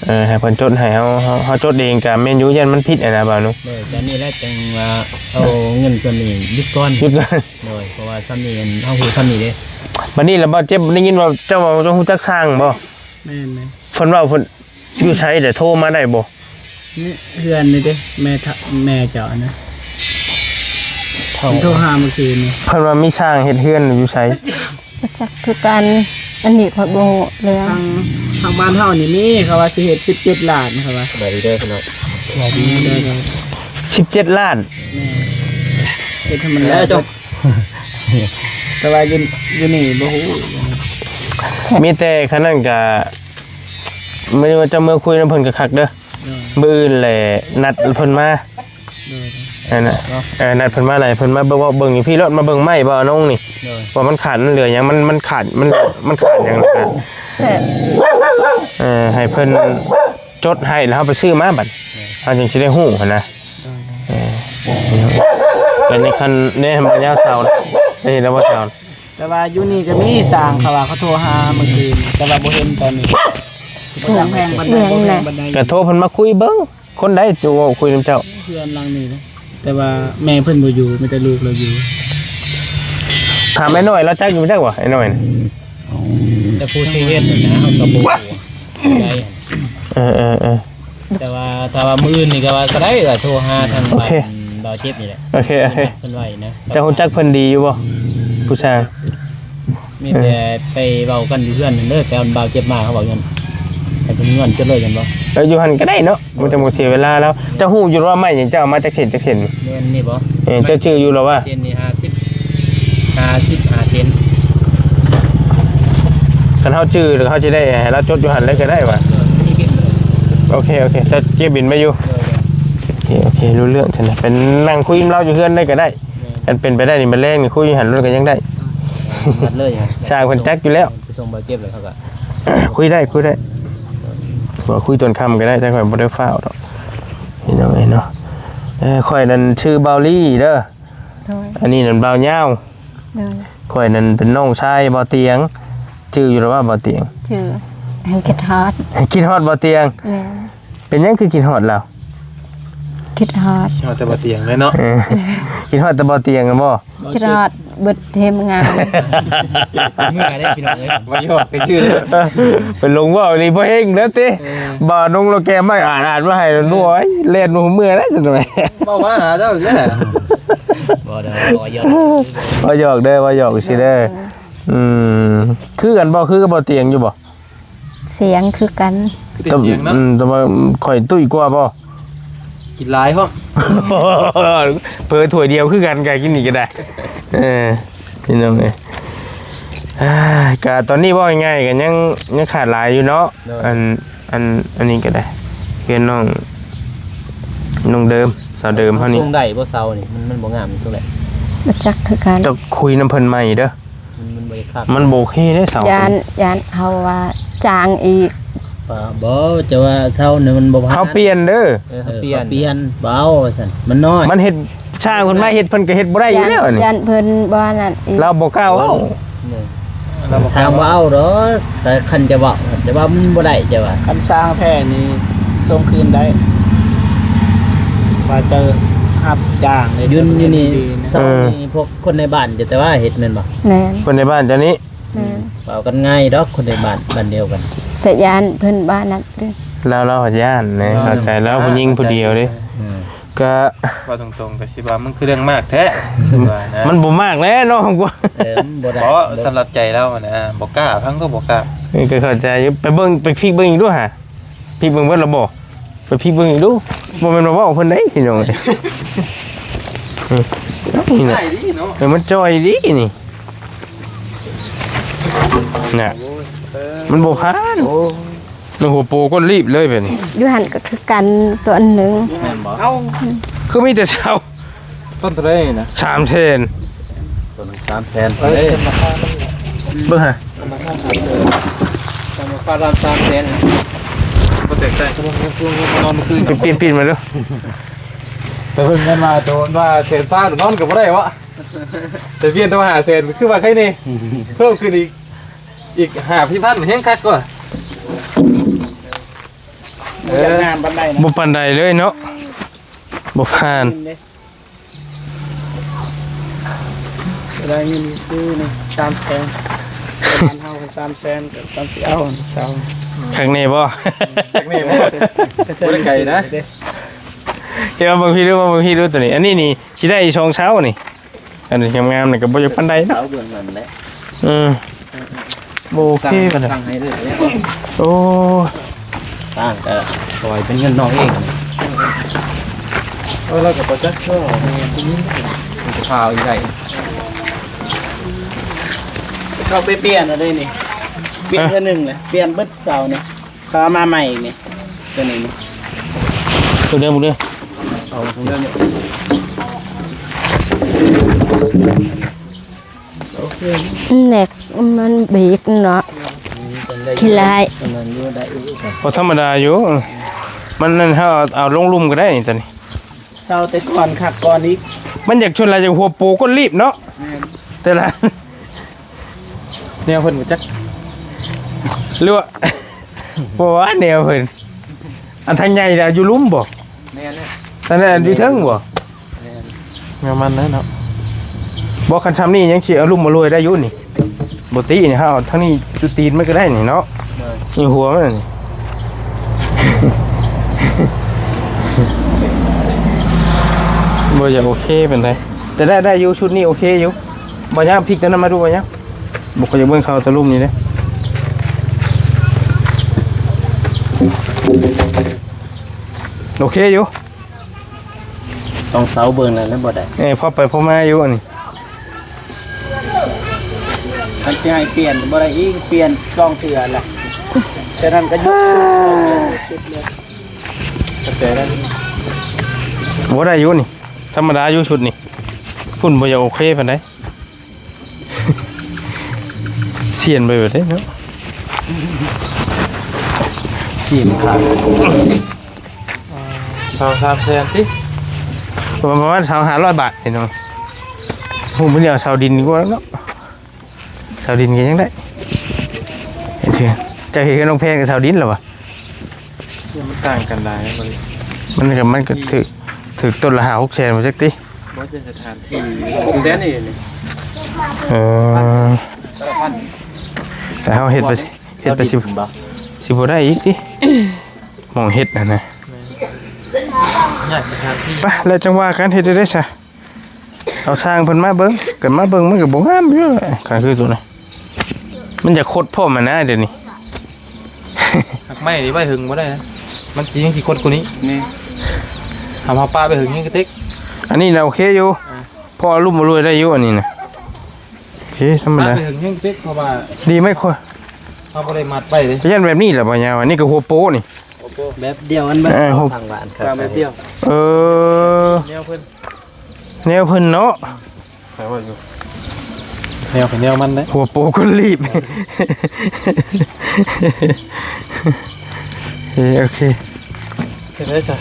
ເອີ ໃຫ້ເພິ່ນຈົດໃຫ້ເຮົາ ເຮົາ ເຮົາຈົດເອງກໍແມ່ນຢູ່ ຢ້ານມັນຜິດຫັ້ນນະ ບ່າວນຸ. ໂດຍ ກໍນີ້ແຫຼະ ຈັ່ງວ່າເອົາເງິນສ່ວນນີ້ຢຸດກ່ອນ ຢຸດກ່ອນ. ໂດຍ ເພາະວ່າຊ່ຳນີ້ເຮົາຮູ້ຊ່ຳນີ້ເດ້. ບັດນີ້ລະ ບ່າວເຈັບ ໄດ້ຍິນວ່າເຈົ້າເວົ້າເຈົ້າຮູ້ຈັກຊ່າງບໍ່? ແມ່ນໆ ເພິ່ນເວົ້າເພິ່ນ ຢູ່ໃສ ແຕ່ໂທມາໄດ້ບໍ່? ນີ້ເຮືອນນີ້ເດ້ ແມ່ທະ ແມ່ເຈົ້ານະ ເຂົາໂທຫາມື້ຄືນນີ້. ເພິ່ນວ່າມີຊ່າງເຮັດເຮືອນຢູ່ໃສ? ບໍ່ຈັກຄືກັນ ອັນນີ້ຂ້ອຍບໍ່ຮູ້ເລື່ອງ. ທາງ ທາງບ້ານເຮົານີ້ມີ ເຂົາວ່າຊິເຮັດສິບເຈັດລ້ານ ເຂົາວ່າ. ສະບາຍດີເດີພີ່ນ້ອງ. ສະບາຍດີເດີ. ສິບເຈັດລ້ານ. ແມ່ນ ເຮັດໃຫ້ມັນແລ້ວ. ແຕ່ວ່າຢູ່ ຢູ່ນີ້ບໍ່ຮູ້. ມີແຕ່ຄັນນັ້ນກະ ມື້ນີ້ວ່າເຈົ້າເມືອຄຸຍນຳເພິ່ນຄັກໆເດີ. ໂດຍ ມື້ອື່ນແຫຼະນັດເພິ່ນມາ. ໂດຍ ອັນນະ ເອີ ນັດເພິ່ນມາແຫຼະ ເພິ່ນມາເບິ່ງ ເວົ້າເບິ່ງຢູ່ພີ້ໂລດ ມາເບິ່ງໄມ້ບໍ່ ນ້ອງນີ້. ໂດຍ ວ່າມັນຂາດ ມັນເຫຼືອຫຍັງ ມັນ ມັນຂາດ ມັນ ມັນຂາດຫຍັງ. ເອີ ໃຫ້ເພິ່ນຈົດໃຫ້ ແລ້ວເຮົາໄປຊື້ມາບັດ ເຮົາຈຶ່ງຊິໄດ້ຮູ້ຫັ້ນນະ. ເອີ ເປັນໃນຄັນ ໃນ ໃນຍາມເຊົ້າ ໃນລະຫວ່າງເຊົ້າ. ແຕ່ວ່າຢູ່ນີ້ກໍມີຊ່າງ ເຂົາວ່າເຂົາໂທຫາມື້ຄືນ ແຕ່ວ່າບໍ່ເຫັນຕອນນີ້. ບໍ່ຈັກແພງປານໃດ ບໍ່ແພງປານໃດ. ກໍໂທເພິ່ນມາຄຸຍເບິ່ງ ຄົນໃດຈະເວົ້າຄຸຍນຳເຈົ້າ? ເຮືອນຫຼັງນີ້ນະ ແຕ່ວ່າແມ່ເພິ່ນບໍ່ຢູ່ ມີແຕ່ລູກລາວຢູ່. ຖາມໄອ້ນ້ອຍ ລາວຈັກຢູ່ ຈັກບໍ່ ໄອ້ນ້ອຍນະ? ແຕ່ຜູ້ທີ່ເຮັດນະ ເຮົາກໍບໍ່ຮູ້. ເອີໆໆ ແຕ່ວ່າຖ້າວ່າມື້ອື່ນນີ້ກໍວ່າກໍໄດ້ ກໍໂທຫາທາງ ໂອເຄ ບ່າວ ບ່າວເຈັບນີ້ແຫຼະ. ໂອເຄ ໂອເຄ ນັດເພິ່ນໄວ້ນະ. ເຈົ້າຮູ້ຈັກເພິ່ນດີຢູ່ບໍ່ ຜູ້ຊ່າງ? ມີແຕ່ໄປເວົ້າກັນຢູ່ເຮືອນນັ້ນເດີ ແຕ່ບ່າວເຈັບມາເຂົາເວົ້າຢູ່ຫັ້ນ ໃຫ້ເພິ່ນຍ້ອນຈົດເລີຍແມ່ນບໍ່? ເອີ ຢູ່ຫັ້ນກໍໄດ້ເນາະ ມັນຈະບໍ່ເສຍເວລາແລ້ວ. ເຈົ້າຮູ້ຢູ່ວ່າໄມ້ນີ້ເຈົ້າເອົາມາຈັກເສັ້ນ ຈັກເສັ້ນ? ແມ່ນນີ້ບໍ່? ເອີ ເຈົ້າຈື່ຢູ່ແລ້ວວ່າ ເສັ້ນນີ້ຫ້າສິບ ຫ້າສິບຫ້າເຊັນ. ຄັນເຮົາຈື່ ເຮົາຊິໄດ້ໃຫ້ລາວຈົດຢູ່ຫັ້ນເລີຍກໍໄດ້ວ່າ. ໂອເຄ ໂອເຄ ເຈົ້າເກັບບິນໄວ້ຢູ່. ໂອເຄ ໂອເຄ ຮູ້ເລື່ອງຊັ້ນນະ ໄປນັ່ງຄຸຍນຳລາວຢູ່ເຮືອນໄດ້ກໍໄດ້. ຄັນເປັນໄປໄດ້ນີ້ ມື້ແລງນີ້ຄຸຍຢູ່ຫັ້ນໂລດກໍຍັງໄດ້. ເອີ ເລີຍ ຊ່າງເພິ່ນຈັກຢູ່ແລ້ວ. ໄປສົ່ງບ່າວເຈັບແລ້ວເຂົາກໍ ຄຸຍໄດ້ ຄຸຍໄດ້ ວ່າຄຸຍຕອນຄ່ຳກໍໄດ້ ແຕ່ຂ້ອຍບໍ່ໄດ້ຟ້າວດອກ ພີ່ນ້ອງເອີຍເນາະ. ເອີ ຂ້ອຍນັ້ນຊື່ບ່າວລີເດີ. ໂດຍ ອັນນີ້ນັ້ນບ່າວຍາວ. ໂດຍ ຂ້ອຍນັ້ນເປັນນ້ອງຊາຍບ່າວຕຽງ. ຈື່ຢູ່ແລ້ວວ່າບ່າວຕຽງ? ຈື່. ຄິດຮອດ ຄິດຮອດບ່າວຕຽງ. ແມ່ນ. ເປັນຫຍັງຄືຄິດຮອດລາວ? ຄິດຮອດ ຄິດຮອດແຕ່ບ່າວຕຽງເລີຍເນາະ. ເອີ ຄິດຮອດແຕ່ບ່າວຕຽງແມ່ນບໍ່? ຄິດຮອດເບິດທີມງານ. ເມື່ອໄດ້ພີ່ນ້ອງເອີຍ ບໍ່ຢອກໄປຊື່ເລີຍ. ເອີ ເປັນລົງເວົ້ານີ້ບໍ່ເຮັງເດີຕິ. ເອີ ບ່າວນົງລາວແກມາອ່ານ ອ່ານມາໃຫ້ ໂອ້ຍ ແລ່ນບໍ່ຮູ້ເມື່ອແລ້ວ. ເວົ້າມາຫາເຈົ້າເດີ. ບໍ່ດອກ ບໍ່ຢອກ ບໍ່ຢອກເດີ ບໍ່ຢອກຊື່ເດີ. ເອີ ອືມ ຄືກັນບໍ່? ຄືກັບບ່າວຕຽງຢູ່ບໍ່? ສຽງຄືກັນ. ຄືແຕ່ສຽງເນາະ. ອືມ ແຕ່ວ່າຂ້ອຍຕຸ້ຍກວ່າບໍ່? ກິນຫຼາຍພ້ອມ. ເຜີຖ້ວຍດຽວຄືກັນ ກະກິນນີ້ກໍໄດ້. ເອີ ພີ່ນ້ອງເອີຍ ອ່າ ກະຕອນນີ້ເວົ້າງ່າຍໆ ກະຍັງ ຍັງຂາດຫຼາຍຢູ່ເນາະ. ໂດຍ ອັນ ອັນ ອັນນີ້ກໍໄດ້ ເຮືອນນ້ອງ ນ້ອງເດີມ ສາວເດີມເຮົານີ້. ເຮົາສົ່ງໄດ້ບໍ່ເສົານີ້? ມັນ ມັນບໍ່ງາມ ສົ່ງໄດ້. ບໍ່ຈັກຄືກັນ. ເຈົ້າຄຸຍນຳເພິ່ນໃໝ່ເດີ. ມັນ ມັນບໍ່ໄດ້ຄັກ ມັນບໍ່ໂອເຄເດ້ເສົາ. ຢ້ານ ຢ້ານເຮົາວ່າຈ້າງອີກ. ບໍ່ ຈະວ່າເສົານີ້ມັນບໍ່ຜ່ານ ເຮົາປ່ຽນເດີ. ເອີ ເຮົາປ່ຽນ ເຮົາປ່ຽນ ບໍ່ເອົາວ່າຊັ້ນ ມັນນ້ອຍ. ມັນເຮັດ ຊ່າງເພິ່ນມາເຮັດ ເພິ່ນກໍເຮັດບໍ່ໄດ້ຢູ່ແລ້ວນີ້. ຢ້ານເພິ່ນບໍ່ນັ້ນອີກ ລາວບໍ່ກ້າເວົ້າ. ເອີ ຊ່າງບໍ່ເອົາດອກ ແຕ່ຄັນຈະເວົ້າ ແຕ່ວ່າມັນບໍ່ໄດ້ ຈະວ່າ. ຄັນຊ່າງແທ້ນີ້ສົ່ງຄືນໄດ້ ວ່າຈະຮັບຈ້າງເລີຍ. ຢູ່ ຢູ່ນີ້ ເສົານີ້ ພວກ ຄົນໃນບ້ານເຈົ້າແຕ່ວ່າເຮັດແມ່ນບໍ່? ແມ່ນ. ຄົນໃນບ້ານເຈົ້ານີ້? ແມ່ນ. ເວົ້າກັນງ່າຍດອກ ຄົນໃນບ້ານ ບ້ານດຽວກັນ. ແຕ່ຢ້ານເພິ່ນບ້ານນັ້ນຕິ ລາວ ລາວຢ້ານເດ້. ເອີ ເຂົ້າໃຈ ລາວຜູ້ຍິງຜູ້ດຽວເດ້. ອືມ ກະ ເວົ້າຕົງໆ ກໍຊິວ່າມັນຄືເລື່ອງມາກແທ້ ວ່ານະ. ມັນບໍ່ມາກແຫຼະເນາະ ເອີ ມັນບໍ່ໄດ້ ເພາະສຳລັບໃຈລາວນະ ບໍ່ກ້າ ຟັງກໍບໍ່ກ້າ. ເອີ ກໍເຂົ້າໃຈຢູ່ ໄປເບິ່ງ ໄປພິກເບິ່ງອີກດູຫາ ພິກເບິ່ງເບິດລະບໍ່? ໄປພິກເບິ່ງອີກດູ ບໍ່ແມ່ນວ່າເວົ້າເພິ່ນໄດ໋ພີ່ນ້ອງເອີຍ. ເອີ ນີ້ນະ ເອີ ມັນຈ່ອຍດີນີ້ ນະ ມັນບໍ່ຜ່ານ. ໂອ້ ໃນຫົວໂປກ້ນລີບເລີຍແບບນີ້. ຢູ່ຫັ້ນກໍຄືກັນ ຕົວອັນໜຶ່ງ. ແມ່ນບໍ່? ເອົ້າ ຄືມີແຕ່ເສົາ. ຕົ້ນເທົ່າໃດນະ? ສາມແສນ. ຕົ້ນສາມແສນ. ເອີ ເບິ່ງຫາ ປະມານສາມແສນ ປະມານສາມແສນ ປະມານປະມານສາມແສນ. ບໍ່ແຕກຕ່າງກັບນອນມື້ຄືນ. ປິດໆ ມາເດີ້. ແຕ່ເພິ່ນເງິນມາໂຕວ່າແສນຊາວ ນອນກໍບໍ່ໄດ້ວະ. ແຕ່ປ່ຽນຕົວຫ້າແສນ ຄືວ່າໃຄແນ່ ເພີ່ມຂຶ້ນອີກ ອີກຫ້າພັນ ແຮງຄັກກວ່າ. ເອີ ບໍ່ປານໃດເລີຍເນາະ ບໍ່ຜ່ານ. ໄດ້ເງິນຊື້ນີ້ສາມແສນ ປະມານເຮົາກໍສາມແສນ ກໍສາມສິບເອົາເຊົາ. ຄັກແນ່ບໍ່? ຄັກແນ່ບໍ່? ບໍ່ໄດ້ໄກນະ. ເອີ ເອົາເບິ່ງພີ້ດູ ເອົາເບິ່ງພີ້ດູ ຕົວນີ້ ອັນນີ້ນີ້ຊິໄດ້ສອງເສົານີ້. ອັນງາມໆ ນີ້ກໍບໍ່ຢາກປານໃດເນາະ ເອົາເບື້ອງນັ້ນແຫຼະ. ເອີ ບໍ່ໂອເຄປານໃດ ສັ່ງໃຫ້ເລີຍ. ໂອ້ ຕ່າງກໍປ່ອຍເປັນເງິນນ້ອງເອງ. ເອີ ລາວກໍບໍ່ຈັກ ກໍມີ ມີແຕ່ຂ່າວອີກໄດ້. ເຂົາໄປປ່ຽນເອົາເດ້ນີ້ ປ່ຽນເທື່ອໜຶ່ງແຫຼະ ປ່ຽນເບິດເສົານີ້. ເຂົາເອົາມາໃໝ່ອີກນີ້ ຕົວນີ້ນີ້ ຕົວເດີມເດີ ເອົາຕົວເດີມນີ້. ໂອເຄ ແມັກມັນເບຣກເນາະ ອືມ ຂີ້ຮ້າຍ ອັນນັ້ນຢູ່ໄດ້ຢູ່. ບໍ່ທຳມະດາຢູ່ ມັນນັ້ນ ເຮົາເອົາ ເອົາລົງລຸ່ມກໍໄດ້ນີ້ ຕົວນີ້. ເຊົາແຕ່ກ່ອນຄັກກ່ອນອີກ ມັນຢາກ ສ່ວນຫຼາຍຈາກຫົວໂປກົ້ນລີບເນາະ. ແມ່ນ ແຕ່ລະ ແນວເພິ່ນບໍ່ຈັກ ຫຼືວ່າ ບໍ່ວ່າແນວເພິ່ນ. ອັນທາງໃຫຍ່ນະຢູ່ລຸ່ມບໍ່? ແມ່ນແຫຼະ. ອັນນັ້ນຢູ່ເທິງບໍ່? ແມ່ນ ແນວມັນແຫຼະເນາະ. ບໍ່ ຄັນຊ່ຳນີ້ຍັງຊິອາລຸມອາລວຍໄດ້ຢູ່ນີ້ ບໍ່ຕິນີ້ ເຮົາເອົາທາງນີ້ຈຸດຕີນມັນກໍໄດ້ນີ້ເນາະ. ໂດຍ ນີ້ຫົວມັນນີ້ ບໍ່ຢາກໂອເຄປານໃດ ແຕ່ໄດ້ ໄດ້ຢູ່ ຊຸດນີ້ໂອເຄຢູ່. ບໍ່ຍາກ ພິກຕົວນັ້ນມາດູ ບໍ່ຍາກ. ບໍ່ ຂ້ອຍຢາກເບິ່ງເສົາຕະລຸ່ມນີ້ເດ້. ໂອເຄຢູ່ ຕ້ອງເສົາເບິ່ງນັ້ນແຫຼະ ບໍ່ໄດ້. ເອີ ພໍໄປພໍມາຢູ່ອັນນີ້. ຄັນຊິໃຫ້ປ່ຽນບໍ່ໄດ້ອີກ ປ່ຽນສອງເທື່ອລະ ແຕ່ນັ້ນກໍຍົກສຸດ ຍົກສຸດເລີຍ. ເຂົ້າໃຈແລ້ວ ບໍ່ໄດ້ຢູ່ນີ້ ທຳມະດາຢູ່ຊຸດນີ້. ພຸ້ນບໍ່ຢາກໂອເຄປານໃດ. ສ່ຽນໄປເບິດເດ້ເນາະ ສ່ຽນຂາດ. ສອງສາມແສນຕິ ປະມານສອງຫ້າຮ້ອຍບາດພີ່ນ້ອງ. ໂອ້ ມື້ນີ້ເອົາເສົາດິນດີກວ່າເນາະ ເສົາດິນກໍຍັງໄດ້. ເຫັນເທື່ອ ເຈົ້າເຮັດເຮືອນນ້ອງແພງກັບເສົາດິນລະວະ? ມັນຕ່າງກັນຫຼາຍບໍ່? ມັນກໍ ມັນກໍຖືກ ຖືກຕົ້ນລະຫ້າຫົກແສນບໍ່ຈັກຕິ. ບໍ່ເປັນສະຖານທີ່ ແສນນີ້ນີ້. ເອີ ແຕ່ເຮົາເຮັດໄປ ເຮັດໄປຊິ ຊິບໍ່ໄດ້ອີກຕິ ໝ່ອງເຮັດຫັ້ນນະ. ແມ່ນ ຍາກສະຖານທີ່. ໄປ ແລ້ວຈັ່ງວ່າກັນ ເຮັດໄດ້ໄດ໋ຊະ. ເອົາຊ່າງເພິ່ນມາເບິ່ງ ກັນມາເບິ່ງມັນກໍບໍ່ງາມຢູ່ແຫຼະ ຄັນຄືຕົວນີ້ ມັນຢາກຄົດພ້ອມຫັ້ນນະ ດຽວນີ້. ຫາກໄມ້ນີ້ໄວ້ຫຶງບໍ່ໄດ້ນະ ມັນຊິຍັງຊິຄົດກວ່ານີ້. ນີ້ ຫາມາປະໄປຫຶງແຮງກະຕິກ. ອັນນີ້ນະໂອເຄຢູ່ ອ່າ ພໍອາລຸມອາລວຍໄດ້ຢູ່ ອັນນີ້ນະ ໂອເຄ ທຳມະດາ ປະໄປຫຶງແຮງກະຕິກ ເພາະວ່າ ດີໄມ້ ຂ້ອຍ ເຮົາບໍ່ໄດ້ມັດໄວ້ເດ້. ຢ້ານແບບນີ້ແຫຼະບໍ່ຍາວ ອັນນີ້ກໍຫົວໂປນີ້ ແບບດຽວກັນເບິດ ເອີ ທາງບ້ານ ສ້າງແບບດຽວ. ເອີ ແນວເພິ່ນ ແນວເພິ່ນເນາະ ຂ້ອຍວ່າຢູ່ ແນວໃຜແນວມັນເດ້ ຫົວໂປກົ້ນລີບ. ເອີ ໂອເຄ ເຮັດໄດ້ຊະ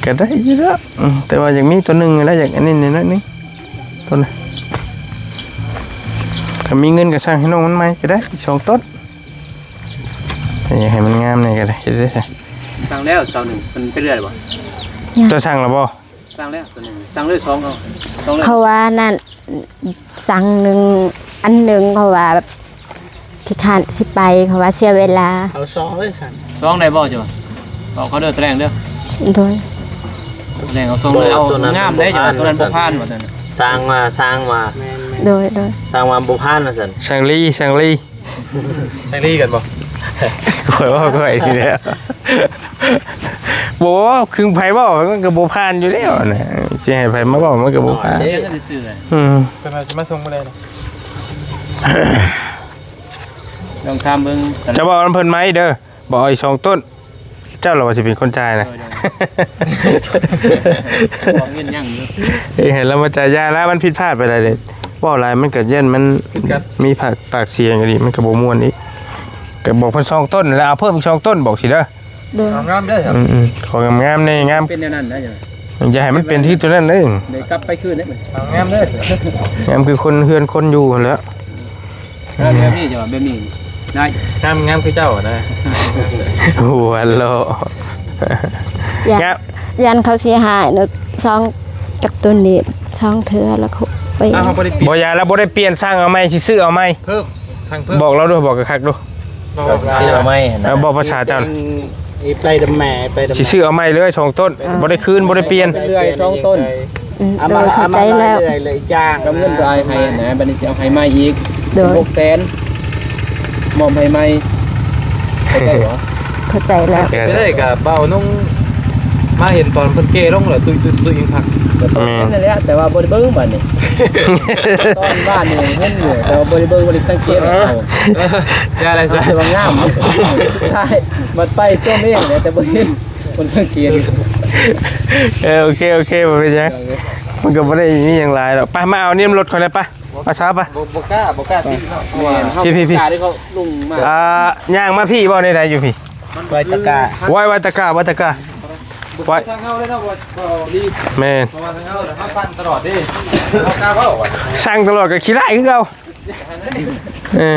ກໍໄດ້ຢູ່ແລ້ວ ອືມ ແຕ່ວ່າຢາກມີຕົວໜຶ່ງຫັ້ນແຫຼະ ຢາກອັນນີ້ໜ້ອຍໜຶ່ງ ຕົວນັ້ນ ຖ້າມີເງິນກໍສ້າງໃຫ້ນ້ອງມັນໃໝ່ກໍໄດ້ ອີກສອງຕົ້ນ ແຕ່ຢາກໃຫ້ມັນງາມແດ່ກໍໄດ້ ເຮັດໄດ້ຊະ. ສ້າງແລ້ວເສົາໜຶ່ງ ມັນໄປເລື່ອຍບໍ່? ເຈົ້າສ້າງແລ້ວບໍ່? ສ້າງແລ້ວຕົວໜຶ່ງ ສ້າງເລີຍສອງເອົາ ສອງເລີຍ. ເຂົາວ່ານັ້ນ ສ້າງໜຶ່ງ ອັນໜຶ່ງ ເຂົາວ່າຂີ້ຄ້ານຊິໄປ ເຂົາວ່າເສຍເວລາ. ເອົາສອງເລີຍຊັ້ນ ສອງໄດ້ບໍ່ເຈົ້າ? ບອກເຂົາເດີ ຕະແລງເດີ. ໂດຍ ແມ່ນ ເອົາຊົງເລີຍ ເອົາ ໂຕນັ້ນ ງາມເດ້ ໂຕນັ້ນບໍ່ຜ່ານວ່າຊັ້ນ ຊ່າງວ່າ ຊ່າງວ່າ ໂດຍ ໂດຍ ຊ່າງວ່າບໍ່ຜ່ານວ່າຊັ້ນ ຊ່າງລີ ຊ່າງລີ ຊ່າງລີກັນບໍ່? ຂ້ອຍເວົ້າຂ້ອຍນີ້ແຫຼະ ບໍ່ ຄືໃຜເວົ້າມັນກໍບໍ່ຜ່ານຢູ່ແລ້ວນະ ຊິໃຫ້ໃຜມາເວົ້າມັນກໍບໍ່ຜ່ານ ເດ້ ອືມ ເພິ່ນວ່າຊິມາສົ່ງມື້ໃດນະ ລອງຖາມເບິ່ງ ຈະເວົ້ານຳເພິ່ນໃໝ່ເດີ ບໍ່ເອົາອີກສອງຕົ້ນ ເຈົ້າລະວ່າຊິເປັນຄົນຈ່າຍນະ ໂດຍ ໂດຍ ເວົ້າເງິນຍັງຢູ່ ເອີ ໃຫ້ລາວມາຈ່າຍ ຢ່າລະ ມັນຜິດພາດໄປຫຼາຍເດ້ ເວົ້າຫຼາຍມັນກໍຢ້ານມັນມີປາກ ປາກສຽງອີ່ຫຼີ ມັນກໍບໍ່ມ່ວນອີກ ກໍບອກເພິ່ນສອງຕົ້ນ ແລ້ວເອົາເພີ່ມອີກສອງຕົ້ນ ບອກຊິເດີ ໂດຍ ເອົາງາມເດີ ອືມໆ ຂໍງາມໆແດ່ ງາມ ເປັນແນວນັ້ນນະ ຢ່າໃຫ້ມັນເປັນຄືຕົວນັ້ນເດີ ໄດ້ກັບໄປຄືນເດ້ ເອົາງາມເດີ ງາມຄືຄົນເຮືອນຄົນຢູ່ຫັ້ນແຫຼະ ງາມແບບນີ້ ເຈົ້າວ່າແບບນີ້ໄດ້ ງາມ ງາມຄືເຈົ້ານະ ຫົວເລາະ ຢ້ານ ງາມ ຢ້ານເຂົາຊິຫາຍເນາະ ຊ່ອງກັບຕົວນີ້ ຊ່ອງເທື່ອລະ ເອົາ ເຮົາບໍ່ໄດ້ປ່ຽນ ບໍ່ ຢ່າ ລະບໍ່ໄດ້ປ່ຽນ ສັ່ງເອົາໃໝ່ ຊິຊື້ເອົາໃໝ່ ເພີ່ມ ສັ່ງເພີ່ມ ບອກລາວດູ ບອກຄັກໆດູ ເຮົາຊິຊື້ເອົາໃໝ່ຫັ້ນນະ ເອີ ບອກພາສາເຈົ້າ ອີໄປດຳແມ່ ໄປດຳ ຊິຊື້ເອົາໃໝ່ເລີຍສອງຕົ້ນ ເອີ ບໍ່ໄດ້ຄືນ ບໍ່ໄດ້ປ່ຽນ ເລື່ອຍສອງຕົ້ນ ອືມ ໂດຍ ເຂົ້າໃຈແລ້ວ ກັບເງິນທີ່ອ້າຍໃຫ້ນະ ບັດນີ້ຊິເອົາໃຫ້ໃໝ່ອີກ ໂດຍ ຫົກແສນ ມອບໃຫ້ໃໝ່ ເຂົ້າໃຈບໍ່? ເຂົ້າໃຈແລ້ວ ເປັນໄດ້ກະເບົານຸ່ງ ມາເຫັນຕອນເພິ່ນແກ່ລົງແລ້ວ ຕຸ້ຍໆໆ ຍັງຄັກ ແມ່ນ ນັ້ນແຫຼະ ແຕ່ວ່າບໍ່ໄດ້ເບິ່ງບັດນີ້ ຕອນບ້ານນີ້ເຫັນຢູ່ ແຕ່ວ່າບໍ່ໄດ້ເບິ່ງ ບໍ່ໄດ້ສັງເກດເອົາ ເອີ ຢ່າໄດ້ຊະ ແຕ່ວ່າງາມ ໃຊ່ ບັດໄປຕົວເອງແຫຼະ ແຕ່ບໍ່ເຫັນ ບໍ່ໄດ້ສັງເກດ ເອີ ໂອເຄ ໂອເຄ ບໍ່ເປັນຫຍັງ ມັນກໍບໍ່ໄດ້ມີຫຍັງຫຼາຍດອກ ໄປ ມາເອົານີ້ນຳລົດຂ້ອຍໄດ້ປະ ມາຊາປະ ບໍ່ ບໍ່ກ້າ ບໍ່ກ້າຕິເນາະ ເພາະວ່າ ແມ່ນ ເຮົາ ພີ່ໆໆ ບໍ່ກ້າເດ້ ເຂົາລົງມາ ອ່າ ຍ່າງມາພີ້ບໍ່ ໃນໃດຢູ່ພີ້ ໄວຕະກາ ໄວ ໄວຕະກາ ໄວຕະກາ ໄວ ທາງເຮົາເດ້ເນາະ ບໍ່ ບໍ່ດີ ແມ່ນ ເພາະວ່າທາງເຮົາ ເຮົາສັ່ງຕະຫຼອດເດ້ ເຮົາກ້າເວົ້າ ສັ່ງຕະຫຼອດກໍຂີ້ຮ້າຍຄືເກົ່າ ເອີ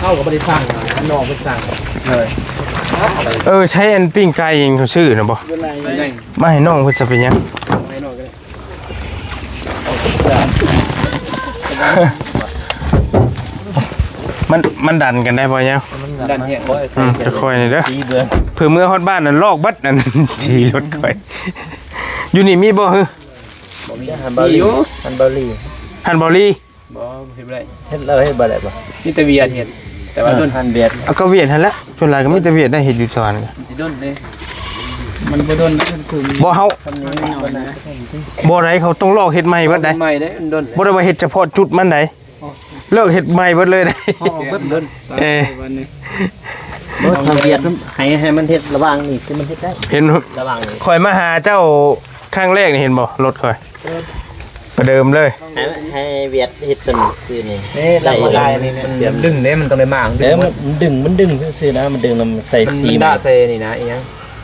ເຮົາກໍບໍ່ໄດ້ສັ່ງ ນ້ອງເພິ່ນສັ່ງເລີຍ ເອີ ໃຊ້ອັນປີ້ງໄກ່ເອງເຂົາຊື້ນະບໍ່ ມາໃຫ້ນ້ອງເພິ່ນຊະເປັນຫຍັງ ໃຫ້ນ້ອງກໍໄດ້ ມັນ ມັນດັນກັນໄດ້ບໍ່ຍາວ ດັນແຮງ ອືມ ຄ່ອຍໆນີ້ເດີ ເພື່ອເມືອຮອດບ້ານນັ້ນລອກເບິດນັ້ນ ຂີ່ລົດຂ້ອຍ ຢູ່ນີ້ມີບໍ່? ບໍ່ມີ ຫັ້ນເບົາລີ ມີຢູ່ ຫັ້ນເບົາລີ ຫັ້ນເບົາລີ ບໍ່ ເຮັດບໍ່ໄດ້ ເຮັດແລ້ວເຮັດບໍ່ໄດ້ບໍ່ ມີແຕ່ວຽນເຮັດ ແຕ່ວ່າດົນ ເອີ ຫັ້ນວຽດ ເອົາກໍວຽດຫັ້ນແຫຼະ ສ່ວນຫຼາຍກໍມີແຕ່ວຽດໄດ້ເຮັດຢູ່ສະຫວັນ ມັນຊິດົນເດ້ ມັນບໍ່ດົນນະ ມັນຄື ບໍ່ເຮົາ ບໍ່ໄດ້ ເຂົາຕ້ອງລອກເຮັດໃໝ່ເບິດໄດ໋ ເຮັດໃໝ່ເດ້ ມັນດົນ ບໍ່ໄດ້ວ່າເຮັດສະເພາະຈຸດມັນໃດ ເລີກເຮັດໃໝ່ເບິດເລີຍໄດ໋ ເອີ ບໍ່ ຖ້າວຽດໃຫ້ ໃຫ້ມັນເຮັດລະຫວ່າງນີ້ ຄືມັນເຮັດໄດ້ ເຫັນ ລະຫວ່າງນີ້ ຂ້ອຍມາຫາເຈົ້າຄັ້ງແລກນີ້ ເຫັນບໍ່ ລົດຂ້ອຍ ປະເດີມເລີຍ ໃຫ້ ໃຫ້ວຽດເຮັດຊັ້ນຄືນີ້ ນີ້ລະບໍ່ໄດ້ນີ້ ມັນດຶງເດ້ ມັນຕ້ອງໄດ້ໝາກ ເອີ ມັນດຶງ ມັນດຶງຊື່ໆນະ ມັນດຶງນຳໃສ່ ມັນ ຊີ ມັນດາໃສ່ນີ້ນະ ອີຫຍັງ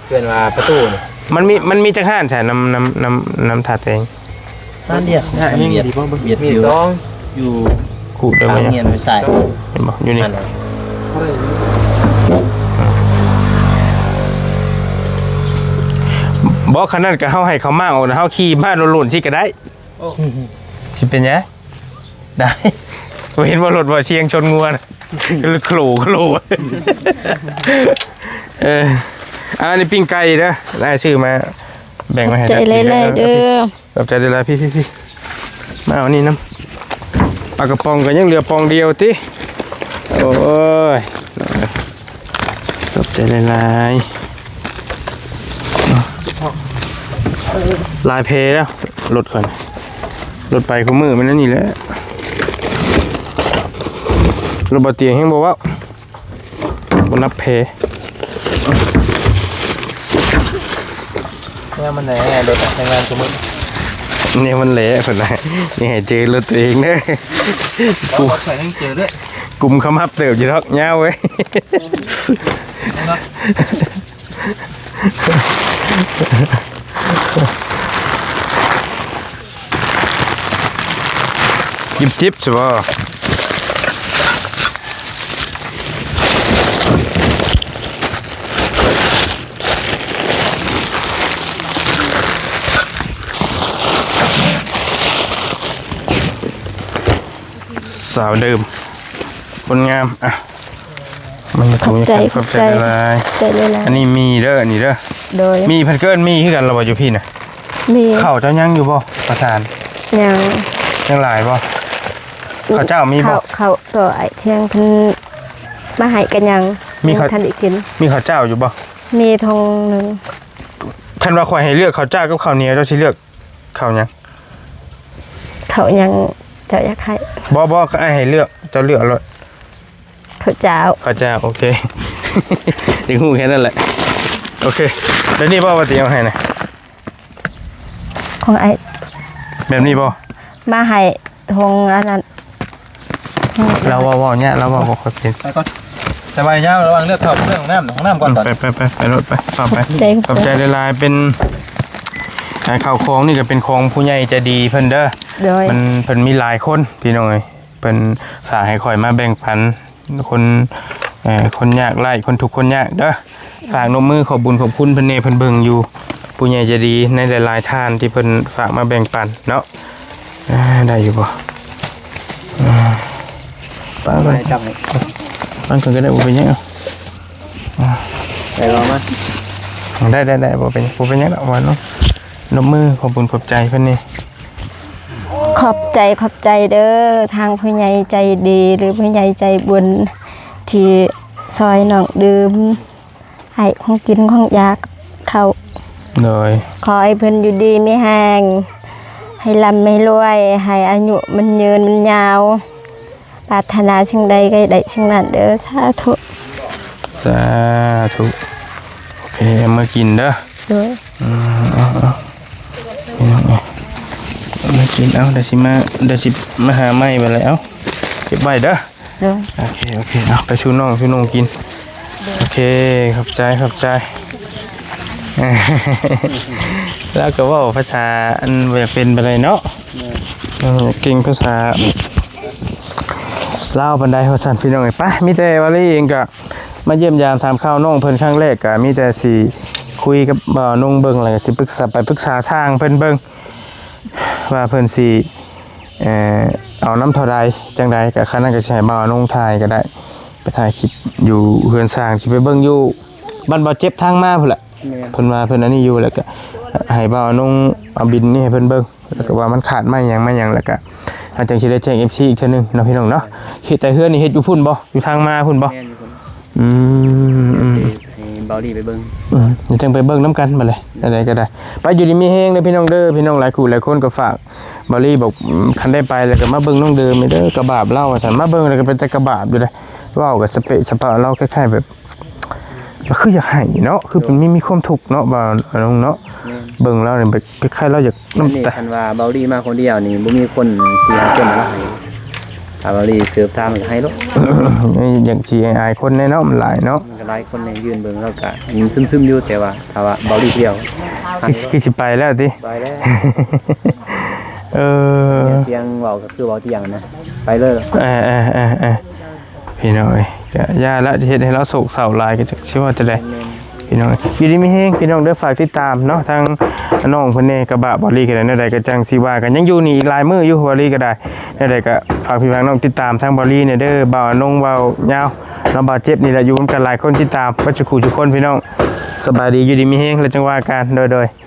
ເອີ້ນວ່າປະຕູນີ້ ມັນມີ ມັນມີຈັກຮ້ານໃສ ນຳ ນຳ ນຳ ນຳທ່າແຕງ ຮ້ານດຽວ ຮ້ານວຽດ ມີສອງ ຢູ່ ກູດໄດ້ບໍ່ ທາງຮຽນໄປໃສ ເຫັນບໍ່ ຢູ່ນີ້ ບໍ່ ຂະໜາດກໍເຮົາໃຫ້ເຂົາມາເອົາ ເຮົາຂີ່ມາໂລນໆ ຊິກໍໄດ້ ໂອ້ ຊິເປັນຫຍັງ ໄດ້ ບໍ່ເຫັນວ່າລົດບໍ່ຊຽງຊົນງົວນະ ໂຄລໂຄລ ເອີ ອັນນີ້ປີ້ງໄກ່ເດີ ອ້າຍຊື້ມາແບ່ງໄວ້ໃຫ້ ຂອບໃຈຫຼາຍໆເດີ ຂອບໃຈຫຼາຍໆ ພີ່ໆໆ ມາເອົານີ້ນຳ ປາກະປ໋ອງກໍຍັງເຫຼືອປ໋ອງດຽວຕິ ໂອ້ຍ ຂອບໃຈຫຼາຍໆ ຫຼາຍແພແລ້ວ ລົດຂ້ອຍ ລົດໄປຄູ່ມື້ມັນແນວນີ້ແຫຼະ ລົດບໍ່ຕຽງແຮງບໍ່ເວົ້າ ບໍ່ນັບແພ ແນວມັນແຫຼະ ລົດໃຊ້ງານຊຸມື້ ແນວມັນແຫຼະ ເພິ່ນວ່າ ຢ່າໃຫ້ເຈີລົດຕົວເອງເດີ ກູ ໃສ່ໜັງສືດ້ວຍ ກຸມຄຳຮັບເຕີບຢູ່ດອກ ຍາວເວີຍ ຈິບໆ ຊິບໍ່? ສາວເດີມ ຄົນງາມ ອ່ະ ມັນ ຂອບໃຈ ຂອບໃຈ ຂອບໃຈຫຼາຍໆ ຂອບໃຈຫຼາຍໆ ອັນນີ້ມີເດີ ອັນນີ້ເດີ. ໂດຍ ມີເພິ່ນເອີ້ນມີຄືກັນລະບໍ່ ຢູ່ພີ້ນະ? ມີ. ເຂົ້າເຈົ້າຍັງຢູ່ບໍ່ ປະທານ? ຍັງ. ຍັງຫຼາຍບໍ່? ເຂົ້າເຈົ້າມີບໍ່? ເຂົ້າ ເຂົ້າຕໍ່ໄອ້ທຽງເພິ່ນມາໃຫ້ກະຍັງ ມີເຂົ້າ ຍັງບໍ່ທັນໄດ້ກິນ. ມີເຂົ້າເຈົ້າຢູ່ບໍ່? ມີຖົງໜຶ່ງ. ຄັນວ່າຂ້ອຍໃຫ້ເລືອກເຂົ້າເຈົ້າກັບເຂົ້າໜຽວ ເຈົ້າຊິເລືອກເຂົ້າຫຍັງ? ເຂົ້າຫຍັງເຈົ້າຢາກໃຫ້? ບໍ່ ບໍ່ ອ້າຍໃຫ້ເລືອກ ເຈົ້າເລືອກເອົາໂລດ. ເຂົ້າເຈົ້າ. ເຂົ້າເຈົ້າ ໂອເຄ ຢາກຮູ້ແຄ່ນັ້ນແຫຼະ. ໂອເຄ ແບບນີ້ບໍ່ ວ່າຊິເອົາໃຫ້ນະ? ຂອງອ້າຍ ແບບນີ້ບໍ່? ມາໃຫ້ຖົງອັນນັ້ນ. ລາວເວົ້າ ເວົ້າຍາກ ລາວເວົ້າບໍ່ຄ່ອຍເປັນ. ໄປກ່ອນ ສະບາຍຍາວ ລະຫວ່າງເລືອກເຂົ້າ ເລືອກຫ້ອງນ້ຳ ຫ້ອງນ້ຳກ່ອນ. ໄປ ໄປ ໄປ ໄປໂລດ ໄປ ໄປ. ຂອບໃຈ ຂອບໃຈຫຼາຍໆ. ເປັນ ອ່າ ເຂົ້າຂອງນີ້ກະເປັນຂອງຜູ້ໃຫຍ່ໃຈດີເພິ່ນເດີ. ໂດຍ ມັນ ເພິ່ນມີຫຼາຍຄົນ ພີ່ນ້ອງເອີຍ. ເພິ່ນຝາກໃຫ້ຂ້ອຍມາແບ່ງປັນຄົນ ເອີ ຄົນຍາກໄຮ້ ຄົນທຸກຄົນຍາກເດີ. ຝາກນົບມືຂອບບຸນຂອບຄຸນເພິ່ນແດ່ ເພິ່ນເບິ່ງຢູ່ ຜູ້ໃຫຍ່ໃຈດີໃນຫຼາຍໆທ່ານທີ່ເພິ່ນຝາກມາແບ່ງປັນເນາະ. ອ່າ ໄດ້ຢູ່ບໍ່? ອ່າ ປະໄວ້ ໃຫ້ຈັບໃຫ້ ວາງກ່ອນກະໄດ້ ບໍ່ເປັນຫຍັງ. ອ່າ ໄດ້ລອງມາ ໄດ້ ໄດ້ ໄດ້ ບໍ່ເປັນ ບໍ່ເປັນຫຍັງດອກ ວ່າເນາະ. ນົບມືຂອບບຸນຂອບໃຈເພິ່ນນີ້. ຂອບໃຈ ຂອບໃຈເດີ ທາງຜູ້ໃຫຍ່ໃຈດີ ຫຼື ຜູ້ໃຫຍ່ໃຈບຸນ ທີ່ຊ່ອຍນ້ອງດື່ມ ໃຫ້ຂອງກິນຂອງຢາກເຂົ້າ. ໂດຍ ຂໍໃຫ້ເພິ່ນຢູ່ດີມີແຮງ ໃຫ້ລ່ຳໃຫ້ລວຍ ໃຫ້ອາຍຸມັນຍືນມັນຍາວ ປາດຖະໜາສິ່ງໃດກໍໃຫ້ໄດ້ສິ່ງນັ້ນເດີ ສາທຸ ສາທຸ. ໂອເຄ ເອົາມາກິນເດີ. ໂດຍ ອືມ ເອົາ ເອົາ ພີ່ນ້ອງເອີຍ ເອົາມາກິນ. ເອົາ ດຽວຊິມາ ດຽວຊິມາຫາໃໝ່ບັດແລ້ວ. ເອົາ ເກັບໄວ້ເດີ. ໂດຍ ໂອເຄ ໂອເຄ ເອົາໄປສູ່ນ້ອງສູ່ນຸ່ງກິນ. ໂອເຄ ຂອບໃຈ ຂອບໃຈ. ລາວກໍເວົ້າພາສາອັນບໍ່ຢາກເປັນປານໃດເນາະ. ແມ່ນ ເອີ ເກັ່ງພາສາລາວປານໃດວ່າຊັ້ນ ພີ່ນ້ອງເອີຍ. ໄປ ມີແຕ່ວາລີເອງກໍມາຢ້ຽມຢາມຖາມຂ່າວນ້ອງເພິ່ນຄັ້ງແລກ ກໍມີແຕ່ຊິຄຸຍກັບບ່າວນົງເບິ່ງ ແລ້ວກໍຊິປຶກສາ ໄປປຶກສາຊ່າງເພິ່ນເບິ່ງ ວ່າເພິ່ນຊິ ເອີ ເອົານຳເທົ່າໃດຈັ່ງໃດ. ກະຄັນນັ້ນກະຊິໃຫ້ບ່າວນົງຖ່າຍກະໄດ້ ໄປຖ່າຍຄລິບຢູ່ເຮືອນຊ່າງ ຊິໄປເບິ່ງຢູ່ບ້ານບ່າວເຈັບທາງມາພຸ້ນແຫຼະ. ແມ່ນ ເພິ່ນວ່າເພິ່ນອັນນີ້ຢູ່ ແລ້ວກະໃຫ້ບ່າວນົງເອົາບິນນີ້ໃຫ້ເພິ່ນເບິ່ງ ແລ້ວກະວ່າມັນຂາດໄມ້ຫຍັງມາຫຍັງ ແລ້ວກະເຮົາຈັ່ງຊິໄດ້ແຈ້ງເອັຟຊີອີກເທື່ອໜຶ່ງເນາະ ພີ່ນ້ອງເນາະ. ເຮັດແຕ່ເຮືອນນີ້ເຮັດຢູ່ພຸ້ນບໍ່? ຢູ່ທາງມາພຸ້ນບໍ່? ແມ່ນຢູ່ພຸ້ນ. ອືມ ອືມ ໃຫ້ເບົາລີໄປເບິ່ງ. ອືມ ດຽວຈັ່ງໄປເບິ່ງນຳກັນບັດນີ້ ອັນໃດກໍໄດ້. ໄປ ຢູ່ດີມີແຮງເດີພີ່ນ້ອງເດີ. ພີ່ນ້ອງຫຼາຍຄູ່ຫຼາຍຄົນກໍຝາກເບົາລີບອກ ອືມ ຄັນໄດ້ໄປແລ້ວກໍມາເບິ່ງນ້ອງເດີມເດີ ກະບາບລາວວ່າຊັ້ນ. ມາເບິ່ງແລ້ວກໍເປັນຕາກະບາບຢູ່ເດ້ ເວົ້າກໍສະເປະສະປະ ລາວຄ້າຍໆແບບ ກໍຄືຢາກໃຫ້ເນາະ ຄືເປັນມີ ມີຄວາມທຸກເນາະ ບ່າວນົງເນາະ. ແມ່ນ ເບິ່ງລາວນີ້ແບບຄ້າຍໆລາວຢາກ ອັນນີ້ ນ້ຳຕາ ຄັນວ່າເບົາລີມາຄົນດຽວນີ້ ບໍ່ມີຄົນຊິຫາເປັນລາວໃຫ້. ຖ້າເບົາລີເສີບທາງໃຫ້ໂລດ. ນີ້ຢາກຊິອາຍຄົນແດ່ເນາະ ມັນຫຼາຍເນາະ. ມັນກໍຫຼາຍຄົນໃນຢືນເບິ່ງ ລາວກໍຍິ້ມຊຶ້ມໆຢູ່ ແຕ່ວ່າຖ້າວ່າເບົາລີຜູ້ດຽວ ຄື ຄືຊິໄປແລ້ວຕິ? ໄປແລ້ວ. ເອີ ສຽງເວົ້າກໍຄືເວົ້າຕຽງນະ ໄປເລີຍ. ເອີໆໆໆ ພີ່ນ້ອງເອີຍ ກະຢ່າລະ ຈະເຮັດໃຫ້ລາວໂສກເສົ້າຫຼາຍ ກໍຈັກຊິວ່າຈັ່ງໃດ. ແມ່ນ ພີ່ນ້ອງເອີຍ ຢູ່ດີມີແຮງ ພີ່ນ້ອງເດີ. ຝາກຕິດຕາມເນາະ ທາງນ້ອງເພິ່ນແດ່ ກະບາບເບົາລີກໍໄດ້. ແນວໃດກໍຈັ່ງຊິວ່າກັນ ຍັງຢູ່ນີ້ອີກຫຼາຍມື້ຢູ່ ເບົາລີກໍໄດ້. ແນວໃດກໍຝາກພີ່ຝາກນ້ອງຕິດຕາມທາງເບົາລີແດ່ເດີ ບ່າວນົງ ບ່າວຍາວ ນ້ອງບ່າວເຈັບນີ້ແຫຼະ ຢູ່ນຳກັນຫຼາຍຄົນ ຕິດຕາມເບິດສູ່ຄູ່ສູ່ຄົນ ພີ່ນ້ອງ. ສະບາຍດີ ຢູ່ດີມີແຮງ ແລ້ວຈັ່ງວ່າກັນ ໂດຍໆ.